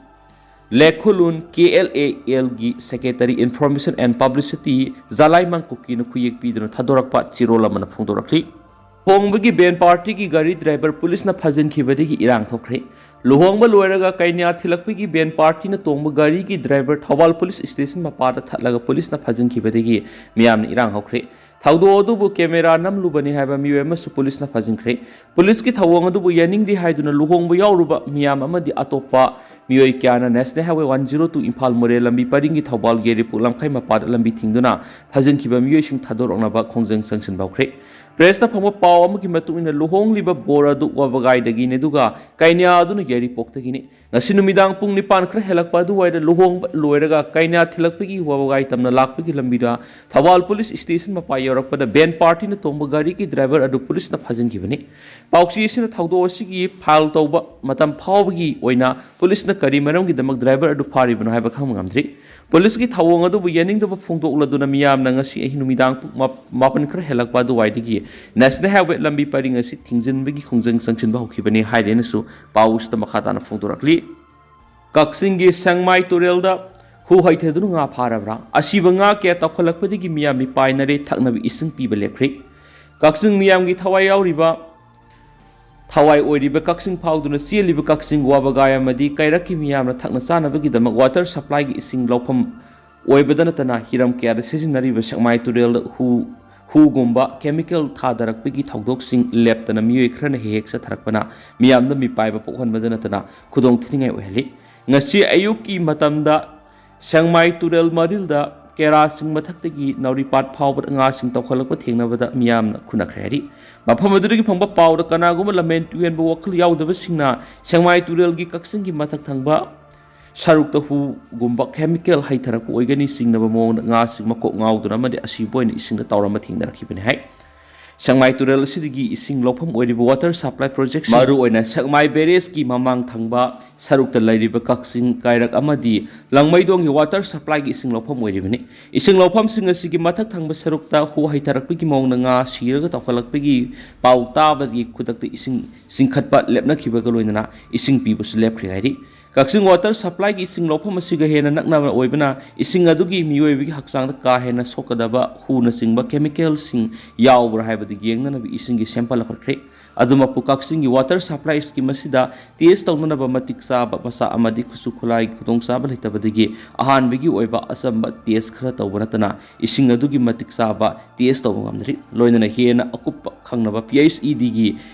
Lekhulun, K L A ꯑꯦꯜꯒꯤ secretary Information and Publicity Jalaimang ꯀꯨꯀꯤꯅ ꯈꯨꯌꯦꯛ ꯄꯤꯗꯨꯅ ꯊꯥꯗꯣꯔꯛꯄ ꯆꯦꯔꯣꯜ ꯑꯃꯅ ꯐꯣꯡꯗꯣꯔꯛꯂꯤ꯫ ꯂꯨꯍꯣꯡꯕꯒꯤ band partyꯒꯤ ꯒꯥꯔꯤ driver ꯄꯨꯂꯤꯁꯅ ꯐꯥꯖꯤꯟꯈꯤꯕꯗꯒꯤ ꯏꯔꯥꯡ ꯊꯣꯛꯈ꯭ꯔꯦ꯫ ꯂꯨꯍꯣꯡꯕ ꯂꯣꯏꯔꯒ ꯀꯩꯅ꯭ꯌꯥ ꯊꯤꯜꯂꯛꯄꯒꯤ band partyꯅ ꯇꯣꯡꯕ ꯒꯥꯔꯤꯒꯤ driver ꯊꯧꯕꯥꯜ police station ꯃꯄꯥꯗ ꯊꯠꯂꯒ ꯄꯨꯂꯤꯁꯅ ꯐꯥꯖꯤꯟꯈꯤꯕꯗꯒꯤ ꯃꯤꯌꯥꯝꯅ ꯏꯔꯥꯡ ꯍꯧꯈ꯭ꯔꯦ꯫ ꯊꯧꯗꯣꯛ ꯑꯗꯨꯕꯨ camera ꯅꯝꯂꯨꯕꯅꯤ ꯍꯥꯏꯕ ꯃꯤꯑꯣꯏ ꯑꯃꯁꯨ ꯄꯨꯂꯤꯁꯅ ꯐꯥꯖꯤꯟꯈ꯭ꯔꯦ꯫ ꯄꯨꯂꯤꯁꯀꯤ ꯊꯧꯑꯣꯡ ꯑꯗꯨꯕꯨ ꯌꯥꯅꯤꯡꯗꯦ ꯍꯥꯏꯗꯨꯅ ꯂꯨꯍꯣꯡꯕ ꯌꯥꯎꯔꯨꯕ ꯃꯤꯌꯥꯝ ꯑꯃꯗꯤ ꯑꯇꯣꯞꯄ ꯃꯤꯑꯣꯏ ꯀꯌꯥꯅ National Highway one zero two Imphal ꯃꯣꯔꯦ ꯂꯝꯕꯤ ꯄꯔꯤꯡꯒꯤ ꯊꯧꯕꯥꯜ ꯌꯥꯏꯔꯤꯄꯣꯛ ꯂꯝꯈꯥꯏ ꯃꯄꯥꯗ ꯂꯝꯕꯤ ꯊꯤꯡꯗꯨꯅ ꯐꯥꯖꯤꯟꯈꯤꯕ ꯃꯤꯑꯣꯏꯁꯤꯡ ꯊꯥꯗꯣꯔꯛꯅꯕ ꯈꯣꯡꯖꯪ ꯆꯪꯁꯤꯟꯕ ꯍꯧꯈ꯭ꯔꯦ꯫ ꯄ꯭ꯔꯦꯁꯇ ꯐꯪꯕ ꯄꯥꯎ ꯑꯃꯒꯤ ꯃꯇꯨꯡ ꯏꯟꯅ ꯂꯨꯍꯣꯡꯂꯤꯕ ꯕꯣꯔ ꯑꯗꯨ ꯋꯥꯕꯒꯥꯏꯗꯒꯤꯅꯤ, ꯑꯗꯨꯒ ꯀꯩꯅꯥ ꯑꯗꯨꯅ ꯌꯥꯏꯔꯤꯄꯣꯛꯇꯒꯤꯅꯤ꯫ ꯉꯁꯤ ꯅꯨꯃꯤꯗꯥꯡ ꯄꯨꯡ ꯅꯤꯄꯥꯟ ꯈꯔ ꯍꯦꯜꯂꯛꯄ ꯑꯗꯨꯋꯥꯏꯗ ꯂꯨꯍꯣꯡꯕ ꯂꯣꯏꯔꯒ ꯀꯩꯅꯥ ꯊꯤꯜꯂꯛꯄꯒꯤ ꯋꯥꯕꯒꯥꯏ ꯇꯝꯅ ꯂꯥꯛꯄꯒꯤ ꯂꯝꯕꯤꯗ ꯊꯧꯕꯥꯜ ꯄꯨꯂꯤꯁ ꯁ꯭ꯇꯦꯁꯟ ꯃꯄꯥ ꯌꯧꯔꯛꯄꯗ ꯚꯦꯟ ꯄꯥꯔꯇꯤꯅ ꯇꯣꯡꯕ ꯒꯥꯔꯤꯒꯤ ꯗ꯭ꯔꯥꯏꯚꯔ ꯑꯗꯨ ꯄꯨꯂꯤꯁꯅ ꯐꯥꯖꯤꯟꯈꯤꯕꯅꯤ꯫ ꯄꯥꯎꯆꯦ ꯑꯁꯤꯅ ꯊꯧꯗꯣꯛ ꯑꯁꯤꯒꯤ ꯐꯥꯏꯜ ꯇꯧꯕ ꯃꯇꯝ ꯐꯥꯎꯕꯒꯤ ꯑꯣꯏꯅ ꯄꯨꯂꯤꯁꯅ ꯀꯔꯤ ꯃꯔꯝꯒꯤꯗꯃꯛ ꯗ꯭ꯔꯥꯏꯚꯔ ꯑꯗꯨ ꯐꯥꯔꯤꯕꯅꯣ ꯍꯥꯏꯕ ꯈꯪꯕ ꯉꯝꯗ꯭ꯔꯤ꯫ ꯄꯨꯂꯤꯁꯀꯤ ꯊꯧꯑꯣꯡ ꯑꯗꯨꯕꯨ ꯌꯥꯅꯤꯡꯗꯕ ꯐꯣꯡꯗꯣꯛꯂꯗꯨꯅ ꯃꯤꯌꯥꯝꯅ ꯉꯁꯤ ꯑꯍꯤꯡ ꯅꯨꯃꯤꯗꯥꯡ ꯄꯨꯡ ꯃꯥ-, ꯃꯥꯄꯟ ꯈꯔ ꯍꯦꯜꯂꯛꯄ ꯑꯗꯨꯋꯥꯏꯗꯒꯤ National Highway ꯂꯝꯕꯤ ꯄꯔꯤꯡ ꯑꯁꯤ ꯊꯤꯡꯖꯤꯟꯕꯒꯤ ꯈꯣꯡꯖꯪ ꯆꯪꯁꯤꯟꯕ ꯍꯧꯈꯤꯕꯅꯤ ꯍꯥꯏꯔꯦꯅꯁꯨ ꯄꯥꯎ ꯑꯁꯤꯗ ꯃꯈꯥ ꯇꯥꯅ ꯐꯣꯡꯗꯣꯔꯛꯂꯤ꯫ ꯀꯛꯆꯤꯡꯒꯤ ꯁꯦꯡꯃꯥꯏ ꯇꯨꯔꯦꯜꯗ ꯍꯨ ꯍꯩꯊꯗꯨꯅ ꯉꯥ ꯐꯥꯔꯕ꯭ꯔꯥ? ꯑꯁꯤꯕ ꯉꯥ ꯀꯌꯥ ꯇꯧꯈꯠꯂꯛꯄꯗꯒꯤ ꯃꯤꯌꯥꯝ ꯃꯤꯄꯥꯏꯅꯔꯦ, ꯊꯛꯅꯕ ꯏꯁꯤꯡ ꯄꯤꯕ ꯂꯦꯞꯈ꯭ꯔꯦ꯫ ꯀꯛꯆꯤꯡ ꯃꯤꯌꯥꯝꯒꯤ ꯊꯋꯥꯏ ꯌꯥꯎꯔꯤꯕ, ꯊꯋꯥꯏ ꯑꯣꯏꯔꯤꯕ ꯀꯛꯆꯤꯡ ꯐꯥꯎꯗꯨꯅ ꯆꯦꯜꯂꯤꯕ ꯀꯛꯆꯤꯡ ꯋꯥꯕꯒꯥꯏ ꯑꯃꯗꯤ ꯀꯩꯔꯛꯀꯤ ꯃꯤꯌꯥꯝꯅ ꯊꯛꯅ ꯆꯥꯅꯕꯒꯤꯗꯃꯛ ꯋꯥꯇꯔ ꯁꯄ꯭ꯂꯥꯏꯒꯤ ꯏꯁꯤꯡ ꯂꯧꯐꯝ ꯑꯣꯏꯕꯗ ꯅꯠꯇꯅ ꯍꯤꯔꯝ ꯀꯌꯥꯗ ꯁꯤꯖꯤꯟꯅꯔꯤꯕ ꯁꯦꯛꯃꯥꯏ ꯇꯨꯔꯦꯜꯗ ꯍꯨ, ꯍꯨꯒꯨꯝꯕ ꯀꯦꯃꯤꯀꯦꯜ ꯊꯥꯗꯔꯛꯄꯒꯤ ꯊꯧꯗꯣꯛꯁꯤꯡ ꯂꯦꯞꯇꯅ ꯃꯤꯑꯣꯏ ꯈꯔꯅ ꯍꯦꯛ ꯍꯦꯛ ꯆꯠꯊꯔꯛꯄꯅ ꯃꯤꯌꯥꯝꯗ ꯃꯤꯄꯥꯏꯕ ꯄꯣꯛꯍꯟꯕꯗ ꯅꯠꯇꯅ ꯈꯨꯗꯣꯡ ꯊꯤꯅꯤꯡꯉꯥꯏ ꯑꯣꯏꯍꯜꯂꯤ꯫ ꯉꯁꯤ ꯑꯌꯨꯛꯀꯤ ꯃꯇꯝꯗ ꯁꯦꯡꯃꯥꯏ ꯇꯨꯔꯦꯜ ꯃꯔꯤꯜꯗ ꯀꯦꯔꯥꯁꯤꯡ ꯃꯊꯛꯇꯒꯤ ꯅꯥꯎꯔꯤꯄꯥꯠ ꯐꯥꯎꯕꯗ ꯉꯥꯁꯤꯡ ꯇꯧꯈꯠꯂꯛꯄ ꯊꯦꯡꯅꯕꯗ ꯃꯤꯌꯥꯝꯅ ꯈꯨꯅꯈ꯭ꯔꯦ ꯍꯥꯏꯔꯤ꯫ ꯃꯐꯝ ꯑꯗꯨꯗꯒꯤ ꯐꯪꯕ ꯄꯥꯎꯗ ꯀꯅꯥꯒꯨꯝꯕ ꯂꯝꯍꯦꯟ ꯇꯨꯍꯦꯟꯕ ꯋꯥꯈꯜ ꯌꯥꯎꯗꯕꯁꯤꯡꯅ ꯁꯦꯡꯃꯥꯏ ꯇꯨꯔꯦꯜꯒꯤ ꯀꯛꯆꯤꯡꯒꯤ ꯃꯊꯛ ꯊꯪꯕ ꯁꯔꯨꯛꯇ ꯍꯨꯒꯨꯝꯕ ꯀꯦꯃꯤꯀꯦꯜ ꯍꯩꯊꯔꯛꯄ ꯑꯣꯏꯒꯅꯤ ꯆꯤꯡꯅꯕ ꯃꯑꯣꯡꯗ ꯉꯥꯁꯤꯡ ꯃꯀꯣꯛ ꯉꯥꯎꯗꯨꯅ ꯑꯃꯗꯤ ꯑꯁꯤꯕ ꯑꯣꯏꯅ ꯏꯁꯤꯡꯗ ꯇꯥꯎꯔꯝꯕ ꯊꯦꯡꯅꯔꯛꯈꯤꯕꯅꯤ ꯍꯥꯏ꯫ ꯁꯦꯡꯃꯥꯏ ꯇꯨꯔꯦꯜ ꯑꯁꯤꯗꯒꯤ ꯏꯁꯤꯡ ꯂꯧꯐꯝ ꯑꯣꯏꯔꯤꯕ ꯋꯥꯇꯔ ꯁꯄ꯭ꯂꯥꯏ ꯄ꯭ꯔꯣꯖꯦꯛꯁꯤꯡ, ꯃꯔꯨꯑꯣꯏꯅ ꯁꯦꯛꯃꯥꯏ ꯕꯦꯔꯦꯖꯀꯤ ꯃꯃꯥꯡ ꯊꯪꯕ ꯁꯔꯨꯛꯇ ꯂꯩꯔꯤꯕ ꯀꯛꯆꯤꯡ ꯀꯥꯏꯔꯛ ꯑꯃꯗꯤ ꯂꯥꯡꯃꯩꯗꯣꯡꯒꯤ ꯋꯥꯇꯔ ꯁꯄ꯭ꯂꯥꯏꯒꯤ ꯏꯁꯤꯡ ꯂꯧꯐꯝ ꯑꯣꯏꯔꯤꯕꯅꯤ꯫ ꯏꯁꯤꯡ ꯂꯧꯐꯝꯁꯤꯡ ꯑꯁꯤꯒꯤ ꯃꯊꯛ ꯊꯪꯕ ꯁꯔꯨꯛꯇ ꯍꯨ ꯍꯩꯊꯔꯛꯄꯒꯤ ꯃꯑꯣꯡꯗ ꯉꯥ ꯁꯤꯔꯒ ꯇꯧꯈꯠꯂꯛꯄꯒꯤ ꯄꯥꯎ ꯇꯥꯕꯗꯒꯤ ꯈꯨꯗꯛꯇ ꯏꯁꯤꯡ ꯆꯤꯡꯈꯠꯄ ꯂꯦꯞꯅꯈꯤꯕꯒ ꯂꯣꯏꯅꯅ ꯏꯁꯤꯡ ꯄꯤꯕꯁꯨ ꯂꯦꯞꯈ꯭ꯔꯦ ꯍꯥꯏꯔꯤ꯫ ꯀꯛꯆꯤꯡ ꯋꯥꯇꯔ ꯁꯄ꯭ꯂꯥꯏꯒꯤ ꯏꯁꯤꯡ ꯂꯧꯐꯝ ꯑꯁꯤꯒ ꯍꯦꯟꯅ ꯅꯛꯅꯕ ꯑꯣꯏꯕꯅ ꯏꯁꯤꯡ ꯑꯗꯨꯒꯤ ꯃꯤꯑꯣꯏꯕꯒꯤ ꯍꯛꯆꯥꯡꯗ ꯀꯥ ꯍꯦꯟꯅ ꯁꯣꯛꯀꯗꯕ ꯍꯨꯅꯆꯤꯡꯕ ꯀꯦꯃꯤꯀꯦꯜꯁꯤꯡ ꯌꯥꯎꯕ꯭ꯔꯥ ꯍꯥꯏꯕꯗꯨ ꯌꯦꯡꯅꯅꯕ ꯏꯁꯤꯡꯒꯤ ꯁꯦꯝꯄꯜ ꯂꯧꯈꯠꯈ꯭ꯔꯦ꯫ ꯑꯗꯨꯃꯛꯄꯨ ꯀꯛꯆꯤꯡꯒꯤ ꯋꯥꯇꯔ ꯁꯄ꯭ꯂꯥꯏ ꯁ꯭ꯀꯤꯝ ꯑꯁꯤꯗ ꯇꯦꯁ ꯇꯧꯅꯅꯕ ꯃꯇꯤꯛ ꯆꯥꯕ ꯃꯆꯥꯛ ꯑꯃꯗꯤ ꯈꯨꯠꯁꯨ ꯈꯨꯠꯂꯥꯏꯒꯤ ꯈꯨꯗꯣꯡꯆꯥꯕ ꯂꯩꯇꯕꯗꯒꯤ ꯑꯍꯥꯟꯕꯒꯤ ꯑꯣꯏꯕ ꯑꯆꯝꯕ ꯇꯦꯁ ꯈꯔ ꯇꯧꯕ ꯅꯠꯇꯅ ꯏꯁꯤꯡ ꯑꯗꯨꯒꯤ ꯃꯇꯤꯛ ꯆꯥꯕ ꯇꯦꯁ ꯇꯧꯕ ꯉꯝꯗ꯭ꯔꯤ꯫ ꯂꯣꯏꯅꯅ ꯍꯦꯟꯅ ꯑꯀꯨꯞꯄ ꯈꯪꯅꯕ ꯄꯤ ꯑꯩꯆ ꯏ ꯗꯤꯒꯤ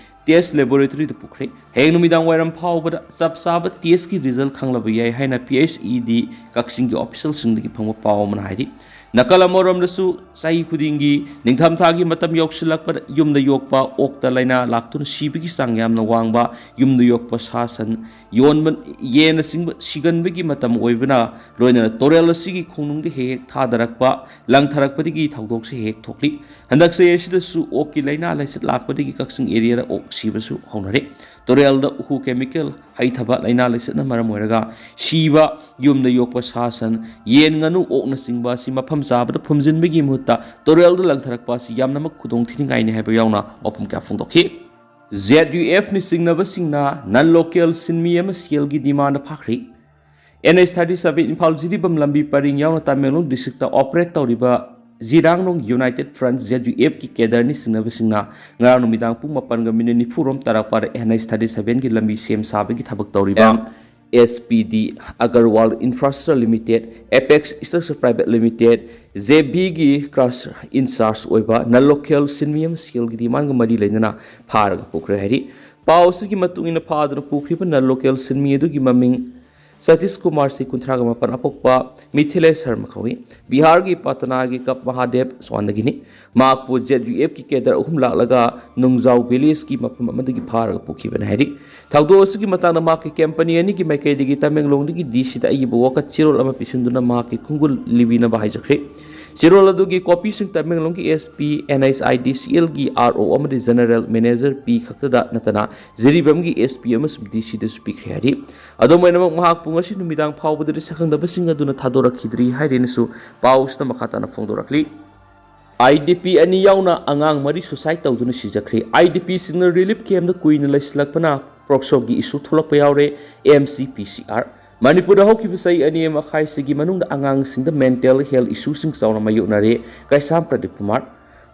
ꯇꯦꯁ ꯂꯦꯕꯣꯔꯦꯇꯣꯔꯤꯗ ꯄꯨꯈ꯭ꯔꯦ꯫ ꯍꯌꯦꯡ ꯅꯨꯃꯤꯗꯥꯡ ꯋꯥꯏꯔꯝ ꯐꯥꯎꯕꯗ ꯆꯞ ꯆꯥꯕ ꯇꯦꯁꯀꯤ ꯔꯤꯖꯜ ꯈꯪꯂꯕ ꯌꯥꯏ ꯍꯥꯏꯅ ꯄꯤ ꯑꯩꯆ ꯏ ꯗꯤ ꯀꯛꯆꯤꯡꯒꯤ ꯑꯣꯐꯤꯁꯤꯌꯦꯜꯁꯤꯡꯗꯒꯤ ꯐꯪꯕ ꯄꯥꯎ ꯑꯃꯅ ꯍꯥꯏꯔꯤ꯫ ꯅꯥꯀꯜ ꯑꯃꯔꯣꯝꯗꯁꯨ ꯆꯍꯤ ꯈꯨꯗꯤꯡꯒꯤ ꯅꯤꯡꯊꯝꯊꯥꯒꯤ ꯃꯇꯝ ꯌꯧꯁꯤꯜꯂꯛꯄꯗ ꯌꯨꯝꯗ ꯌꯣꯛꯄ ꯑꯣꯛꯇ ꯂꯥꯏꯅꯥ ꯂꯥꯛꯇꯨꯅ ꯁꯤꯕꯒꯤ ꯆꯥꯡ ꯌꯥꯝꯅ ꯋꯥꯡꯕ, ꯌꯨꯝꯗ ꯌꯣꯛꯄ ꯁꯥ ꯁꯟ ꯌꯣꯟꯕ, ꯌꯦꯟꯅꯆꯤꯡꯕ ꯁꯤꯒꯟꯕꯒꯤ ꯃꯇꯝ ꯑꯣꯏꯕꯅ ꯂꯣꯏꯅꯅ ꯇꯨꯔꯦꯜ ꯑꯁꯤꯒꯤ ꯈꯣꯡꯅꯨꯡꯗ ꯍꯦꯛ ꯍꯦꯛ ꯊꯥꯗꯔꯛꯄ, ꯂꯪꯊꯔꯛꯄꯗꯒꯤ ꯊꯧꯗꯣꯛꯁꯦ ꯍꯦꯛ ꯍꯦꯛ ꯊꯣꯛꯂꯤ꯫ ꯍꯟꯗꯛ ꯆꯍꯤ ꯑꯁꯤꯗꯁꯨ ꯑꯣꯛꯀꯤ ꯂꯥꯏꯅꯥ ꯂꯥꯏꯆꯠ ꯂꯥꯛꯄꯗꯒꯤ ꯀꯛꯆꯤꯡ ꯑꯦꯔꯤꯌꯥꯗ ꯑꯣꯛ ꯁꯤꯕꯁꯨ ꯍꯧꯅꯔꯦ꯫ ꯇꯨꯔꯦꯜꯗ ꯎꯈꯨ ꯀꯦꯃꯤꯀꯦꯜ ꯍꯩꯊꯕ ꯂꯥꯏꯅꯥ ꯂꯥꯏꯆꯠꯅ ꯃꯔꯝ ꯑꯣꯏꯔꯒ ꯁꯤꯕ ꯌꯨꯝꯗ ꯌꯣꯛꯄ ꯁꯥ ꯁꯟ, ꯌꯦꯟ, ꯉꯥꯅꯨ, ꯑꯣꯛꯅꯆꯤꯡꯕ ꯑꯁꯤ ꯃꯐꯝ ꯆꯥꯕꯗ ꯐꯨꯝꯖꯤꯟꯕꯒꯤ ꯃꯍꯨꯠꯇ ꯇꯨꯔꯦꯜꯗ ꯂꯪꯊꯔꯛꯄ ꯑꯁꯤ ꯌꯥꯝꯅꯃꯛ ꯈꯨꯗꯣꯡ ꯊꯤꯅꯤꯡꯉꯥꯏꯅꯤ ꯍꯥꯏꯕ ꯌꯥꯎꯅ ꯋꯥꯐꯝ ꯀꯌꯥ ꯐꯣꯡꯗꯣꯛꯈꯤ꯫ ꯖꯦꯠ ꯌꯨ ꯑꯦꯐꯅꯤ ꯆꯤꯡꯅꯕꯁꯤꯡꯅ ꯅꯟ ꯂꯣꯀꯦꯜ ꯁꯤꯟꯃꯤ ꯑꯃ ꯁꯦꯜꯒꯤ ꯗꯤꯃꯥꯟꯗ ꯐꯥꯈ꯭ꯔꯤ꯫ N H thirty seven Imphal Jiribam ꯂꯝꯕꯤ ꯄꯔꯤꯡ ꯌꯥꯎꯅ ꯇꯃꯦꯡꯂꯣꯡ ꯗꯤꯁꯇ꯭ꯔꯤꯛꯇ ꯑꯣꯄꯔꯦꯠ ꯇꯧꯔꯤꯕ ꯖꯤꯔꯥꯡꯅꯣꯡ ꯌꯨꯅꯥꯏꯇꯦꯠ ꯐ꯭ꯔꯟꯠ, ꯖꯦꯠ ꯌꯨ ꯑꯦꯐꯀꯤ ꯀꯦꯗꯔꯅꯤ ꯆꯤꯡꯅꯕꯁꯤꯡꯅ ꯉꯔꯥꯡ ꯅꯨꯃꯤꯗꯥꯡ ꯄꯨꯡ ꯃꯥꯄꯟꯒ ꯃꯤꯅꯤꯠ ꯅꯤꯐꯨ ꯔꯣꯝ ꯇꯥꯔꯛꯄꯗ ꯑꯦꯟ ꯑꯩꯆ thirty seven ꯒꯤ ꯂꯝꯕꯤ ꯁꯦꯝ ꯁꯥꯕꯒꯤ ꯊꯕꯛ ꯇꯧꯔꯤꯕ M S P D, Agarwal infrastructure limited, apex structure private limited, J ꯕꯤꯒꯤ ꯀ꯭ꯔꯥꯁ ꯏꯟꯆꯥꯔꯖ ꯑꯣꯏꯕ ꯅꯟ ꯂꯣꯀꯦꯜ ꯁꯤꯟꯃꯤ ꯑꯃ ꯁꯦꯜꯒꯤ ꯗꯤꯃꯥꯟꯒ ꯃꯔꯤ ꯂꯩꯅꯅ ꯐꯥꯔꯒ ꯄꯨꯈ꯭ꯔꯦ ꯍꯥꯏꯔꯤ꯫ ꯄꯥꯎ ꯑꯁꯤꯒꯤ ꯃꯇꯨꯡ ꯏꯟꯅ ꯐꯥꯗꯨꯅ ꯄꯨꯈ꯭ꯔꯤꯕ ꯅꯟ ꯂꯣꯀꯦꯜ ꯁꯤꯟꯃꯤ ꯑꯗꯨꯒꯤ ꯃꯃꯤꯡ ꯁꯇꯤꯁ ꯀꯨꯃꯥꯔ, ꯁꯤ ꯀꯨꯟꯊ꯭ꯔꯥꯒ ꯃꯥꯄꯟ, ꯑꯄꯣꯛꯄ ꯃꯤꯊꯤꯂꯦꯁ ꯁꯔꯃ ꯀꯧꯏ꯫ ꯕꯤꯍꯥꯔꯒꯤ ꯄꯇꯅꯥꯒꯤ ꯀꯞ ꯃꯍꯥꯗꯦꯕ ꯁ꯭ꯋꯥꯟꯗꯒꯤꯅꯤ꯫ ꯃꯍꯥꯛꯄꯨ ꯖꯦꯠ ꯌꯨ ꯑꯦꯐꯀꯤ ꯀꯦꯗꯔ ꯑꯍꯨꯝ ꯂꯥꯛꯂꯒ ꯅꯨꯡꯖꯥꯎ ꯚꯤꯂꯦꯖꯀꯤ ꯃꯐꯝ ꯑꯃꯗꯒꯤ ꯐꯥꯔꯒ ꯄꯨꯈꯤꯕꯅꯤ ꯍꯥꯏꯔꯤ꯫ ꯊꯧꯗꯣꯛ ꯑꯁꯤꯒꯤ ꯃꯇꯥꯡꯗ ꯃꯍꯥꯛꯀꯤ ꯀꯦꯝꯄꯅꯤ ꯑꯅꯤꯒꯤ ꯃꯥꯏꯀꯩꯗꯒꯤ ꯇꯃꯦꯡꯂꯣꯡꯗꯒꯤ ꯗꯤ ꯁꯤꯗ ꯑꯏꯕ ꯋꯥꯀꯠ ꯆꯦꯔꯣꯜ ꯑꯃ ꯄꯤꯁꯤꯟꯗꯨꯅ ꯃꯍꯥꯛꯀꯤ ꯈꯣꯡꯒꯨꯜ ꯂꯤꯕꯤꯅꯕ ꯍꯥꯏꯖꯈ꯭ꯔꯦ꯫ ꯆꯦꯔꯣꯜ ꯑꯗꯨꯒꯤ ꯀꯣꯄꯤꯁꯤꯡ ꯇꯃꯦꯡꯂꯣꯡꯒꯤ S P, and H I D ꯁꯤ ꯑꯦꯜꯒꯤ ꯑꯥꯔ ꯑꯣ ꯑꯃꯗꯤ ꯖꯦꯅꯔꯦꯜ ꯃꯦꯅꯦꯖꯔ ꯄꯤ ꯈꯛꯇꯗ ꯅꯠꯇꯅ ꯖꯤꯔꯤꯕꯥꯝꯒꯤ ꯑꯦꯁ ꯄꯤ ꯑꯃꯁꯨꯡ ꯗꯤ ꯁꯤꯗꯁꯨ ꯄꯤꯈ꯭ꯔꯦ ꯍꯥꯏꯔꯤ꯫ ꯑꯗꯨꯝ ꯑꯣꯏꯅꯃꯛ, ꯃꯍꯥꯛꯄꯨ ꯉꯁꯤ ꯅꯨꯃꯤꯗꯥꯡ ꯐꯥꯎꯕꯗꯗꯤ ꯁꯛꯈꯪꯗꯕꯁꯤꯡ ꯑꯗꯨꯅ ꯊꯥꯗꯣꯔꯛꯈꯤꯗ꯭ꯔꯤ ꯍꯥꯏꯔꯦꯅꯁꯨ ꯄꯥꯎꯁꯤꯗ ꯃꯈꯥ ꯇꯥꯅ ꯐꯣꯡꯗꯣꯔꯛꯂꯤ꯫ ꯑꯥꯏ ꯗꯤ ꯄꯤ ꯑꯅꯤ ꯌꯥꯎꯅ ꯑꯉꯥꯡ ꯃꯔꯤ ꯁꯨꯁꯥꯏꯗ ꯇꯧꯗꯨꯅ ꯁꯤꯖꯈ꯭ꯔꯦ꯫ ꯑꯥꯏ ꯗꯤ ꯄꯤꯁꯤꯡꯅ ꯔꯤꯂꯤꯐ ꯀꯦꯝꯗ ꯀꯨꯏꯅ ꯂꯩꯁꯤꯜꯂꯛꯄꯅ ꯄꯣꯛꯁꯣꯒꯤ ꯏꯁꯨ ꯊꯣꯛꯂꯛꯄ ꯌꯥꯎꯔꯦ꯫ ꯑꯦꯝ ꯁꯤ ꯄꯤ ꯁꯤ ꯑꯥꯔ꯫ ꯃꯅꯤꯄꯨꯔꯗ ꯍꯧꯈꯤꯕ ꯆꯍꯤ ꯑꯅꯤ ꯃꯈꯥꯏꯁꯤꯒꯤ ꯃꯅꯨꯡꯗ ꯑꯉꯥꯡꯁꯤꯡꯗ ꯃꯦꯟꯇꯦꯜ ꯍꯦꯜꯊ ꯏꯁꯨꯁꯤꯡ ꯆꯥꯎꯅ ꯃꯥꯌꯣꯛꯅꯔꯦ꯫ ꯀꯩꯁꯥꯝ ꯄ꯭ꯔꯗꯤꯞ ꯀꯨꯃꯥꯔ꯫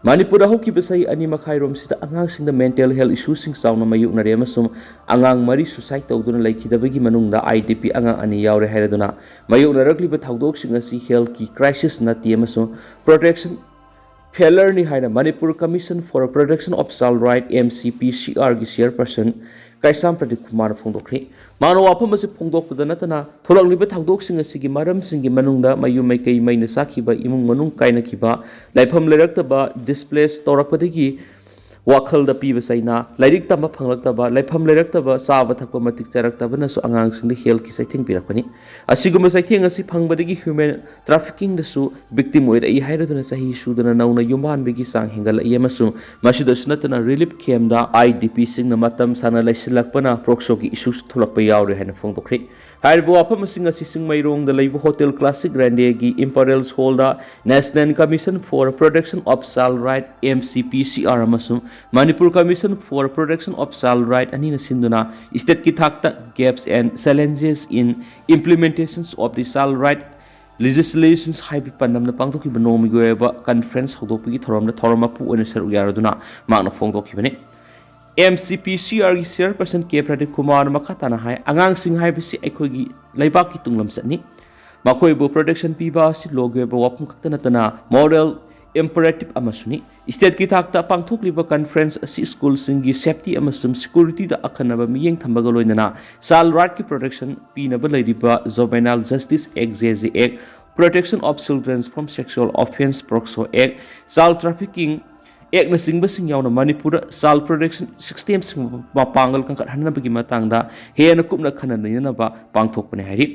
ꯃꯅꯤꯄꯨꯔꯗ ꯍꯧꯈꯤꯕ ꯆꯍꯤ ꯑꯅꯤ ꯃꯈꯥꯏꯔꯣꯝꯁꯤꯗ ꯑꯉꯥꯡꯁꯤꯡꯗ ꯃꯦꯟꯇꯦꯜ ꯍꯦꯜꯊ ꯏꯁꯨꯁꯤꯡ ꯆꯥꯎꯅ ꯃꯥꯌꯣꯛꯅꯔꯦ ꯑꯃꯁꯨꯡ ꯑꯉꯥꯡ ꯃꯔꯤ ꯁꯨꯁꯥꯏꯗ ꯇꯧꯗꯨꯅ ꯂꯩꯈꯤꯗꯕꯒꯤ ꯃꯅꯨꯡꯗ ꯑꯥꯏ ꯗꯤ ꯄꯤ ꯑꯉꯥꯡ ꯑꯅꯤ ꯌꯥꯎꯔꯦ ꯍꯥꯏꯔꯗꯨꯅ, ꯃꯥꯌꯣꯛꯅꯔꯛꯂꯤꯕ ꯊꯧꯗꯣꯛꯁꯤꯡ ꯑꯁꯤ ꯍꯦꯜꯊꯀꯤ ꯀ꯭ꯔꯥꯏꯁꯤꯁ ꯅꯠꯇꯦ ꯑꯃꯁꯨꯡ ꯄ꯭ꯔꯣꯇꯦꯛꯁꯟ ꯐꯦꯂꯔꯅꯤ ꯍꯥꯏꯅ Manipur Commission for Protection of Child Right, M C P C R ꯒꯤ ꯆꯤꯌꯔꯄꯔꯁꯟ ꯀꯩꯁꯥꯝ ꯄ꯭ꯔꯗꯤꯞ ꯀꯨꯃꯥꯔꯅ ꯐꯣꯡꯗꯣꯛꯈ꯭ꯔꯤ꯫ ꯃꯥꯅ ꯋꯥꯐꯝ ꯑꯁꯤ ꯐꯣꯡꯗꯣꯛꯄꯗ ꯅꯠꯇꯅ ꯊꯣꯛꯂꯛꯂꯤꯕ ꯊꯧꯗꯣꯛꯁꯤꯡ ꯑꯁꯤꯒꯤ ꯃꯔꯝꯁꯤꯡꯒꯤ ꯃꯅꯨꯡꯗ ꯃꯌꯨꯝ ꯃꯩꯀꯩ ꯃꯩꯅ ꯆꯥꯛꯈꯤꯕ, ꯏꯃꯨꯡ ꯃꯅꯨꯡ ꯀꯥꯏꯅꯈꯤꯕ, ꯂꯩꯐꯝ ꯂꯩꯔꯛꯇꯕ, ꯗꯤꯁꯄ꯭ꯂꯦꯁ ꯇꯧꯔꯛꯄꯗꯒꯤ ꯋꯥꯈꯜꯗ ꯄꯤꯕ ꯆꯩꯅꯥ, ꯂꯥꯏꯔꯤꯛ ꯇꯝꯕ ꯐꯪꯂꯛꯇꯕ, ꯂꯩꯐꯝ ꯂꯩꯔꯛꯇꯕ, ꯆꯥꯕ ꯊꯛꯄ ꯃꯇꯤꯛ ꯆꯥꯔꯛꯇꯕꯅꯁꯨ ꯑꯉꯥꯡꯁꯤꯡꯗ ꯍꯦꯜꯊꯀꯤ ꯆꯩꯊꯦꯡ ꯄꯤꯔꯛꯄꯅꯤ꯫ ꯑꯁꯤꯒꯨꯝꯕ ꯆꯩꯊꯦꯡ ꯑꯁꯤ ꯐꯪꯕꯗꯒꯤ ꯍ꯭ꯌꯨꯃꯦꯟ ꯇ꯭ꯔꯥꯐꯤꯀꯤꯡꯗꯁꯨ ꯚꯤꯛꯇꯤꯝ ꯑꯣꯏꯔꯛꯏ ꯍꯥꯏꯔꯗꯨꯅ ꯆꯍꯤ ꯁꯨꯗꯅ ꯅꯧꯅ ꯌꯨꯝꯕꯥꯟꯕꯒꯤ ꯆꯥꯡ ꯍꯦꯟꯒꯠꯂꯛꯏ ꯑꯃꯁꯨꯡ ꯃꯁꯤꯗꯁꯨ ꯅꯠꯇꯅ ꯔꯤꯂꯤꯐ ꯀꯦꯝꯗ ꯑꯥꯏ ꯗꯤ ꯄꯤꯁꯤꯡꯅ ꯃꯇꯝ ꯁꯥꯡꯅ ꯂꯩꯁꯤꯜꯂꯛꯄꯅ ꯄ꯭ꯔꯣꯛꯁꯣꯒꯤ ꯏꯁꯨꯁꯨ ꯊꯣꯛꯂꯛꯄ ꯌꯥꯎꯔꯤ ꯍꯥꯏꯅ ꯐꯣꯡꯗꯣꯛꯈ꯭ꯔꯤ꯫ ꯍꯥꯏꯔꯤꯕ ꯋꯥꯐꯝꯁꯤꯡ ꯑꯁꯤ ꯆꯤꯡꯃꯩꯔꯣꯡꯗ ꯂꯩꯕ ꯍꯣꯇꯦꯜ ꯀ꯭ꯂꯥꯁꯤꯛ ꯔꯦꯟꯗꯦꯒꯤ ꯏꯝꯄꯔꯤꯌꯦꯜ ꯍꯣꯜꯗ National Commission for Protection of Child Right, M C P C R, ꯑꯃꯁꯨꯡ Manipur Commission for Protection of Child Right ꯑꯅꯤꯅ ꯁꯤꯟꯗꯨꯅ ꯁ꯭ꯇꯦꯠꯀꯤ ꯊꯥꯛꯇ Gaps and Challenges in Implementations of the Child Right Legislations ꯍꯥꯏꯕ ꯄꯟꯗꯝꯗ ꯄꯥꯡꯊꯣꯛꯈꯤꯕ ꯅꯣꯡꯃꯒꯤ ꯑꯣꯏꯕ ꯀꯟꯐꯔꯦꯟꯁ ꯍꯧꯗꯣꯛꯄꯒꯤ ꯊꯧꯔꯝꯗ ꯊꯧꯔꯝ ꯃꯄꯨ ꯑꯣꯏꯅ ꯁꯔꯨꯛ ꯌꯥꯔꯗꯨꯅ ꯃꯍꯥꯛꯅ ꯐꯣꯡꯗꯣꯛꯈꯤꯕꯅꯤ꯫ M C P C R ꯒꯤ ꯆꯤꯌꯔꯄꯔꯁꯟ ꯀꯦ ꯄ꯭ꯔꯗꯤꯞ ꯀꯨꯃꯥꯔꯅ ꯃꯈꯥ ꯇꯥꯅ ꯍꯥꯏ, ꯑꯉꯥꯡꯁꯤꯡ ꯍꯥꯏꯕꯁꯤ ꯑꯩꯈꯣꯏꯒꯤ ꯂꯩꯕꯥꯛꯀꯤ ꯇꯨꯡꯂꯝꯆꯠꯅꯤ꯫ ꯃꯈꯣꯏꯕꯨ ꯄ꯭ꯔꯣꯇꯦꯛꯁꯟ ꯄꯤꯕ ꯑꯁꯤ ꯂꯣꯒꯤ ꯑꯣꯏꯕ ꯋꯥꯐꯝ ꯈꯛꯇ ꯅꯠꯇꯅ ꯃꯣꯔꯦꯜ ꯏꯝꯄꯔꯦꯇꯤꯞ ꯑꯃꯁꯨꯅꯤ꯫ ꯁ꯭ꯇꯦꯠꯀꯤ ꯊꯥꯛꯇ ꯄꯥꯡꯊꯣꯛꯂꯤꯕ ꯀꯟꯐꯔꯦꯟꯁ ꯑꯁꯤ ꯁ꯭ꯀꯨꯜꯁꯤꯡꯒꯤ ꯁꯦꯐꯇꯤ ꯑꯃꯁꯨꯡ ꯁꯦꯀ꯭ꯌꯨꯔꯤꯇꯤꯗ ꯑꯈꯟꯅꯕ ꯃꯤꯠꯌꯦꯡ ꯊꯝꯕꯒ ꯂꯣꯏꯅꯅ ꯆꯥꯏꯜ ꯔꯥꯏꯠꯀꯤ ꯄ꯭ꯔꯣꯇꯦꯛꯁꯟ ꯄꯤꯅꯕ ꯂꯩꯔꯤꯕ Juvenile Justice Act, J J Act, Protection of Children from Sexual Offence, POCSO Act, Child Trafficking Actꯅꯆꯤꯡꯕꯁꯤꯡ ꯌꯥꯎꯅ ꯃꯅꯤꯄꯨꯔꯗ ꯆꯥꯏꯜ ꯄ꯭ꯔꯣꯇꯦꯛꯁꯟ ꯁꯤꯁꯇꯦꯝꯁꯤꯡ ꯃꯄꯥꯡꯒꯜ ꯀꯟꯈꯠꯍꯟꯅꯕꯒꯤ ꯃꯇꯥꯡꯗ ꯍꯦꯟꯅ ꯀꯨꯞꯅ ꯈꯟꯅ ꯅꯩꯅꯅꯕ ꯄꯥꯡꯊꯣꯛꯄꯅꯤ ꯍꯥꯏꯔꯤ꯫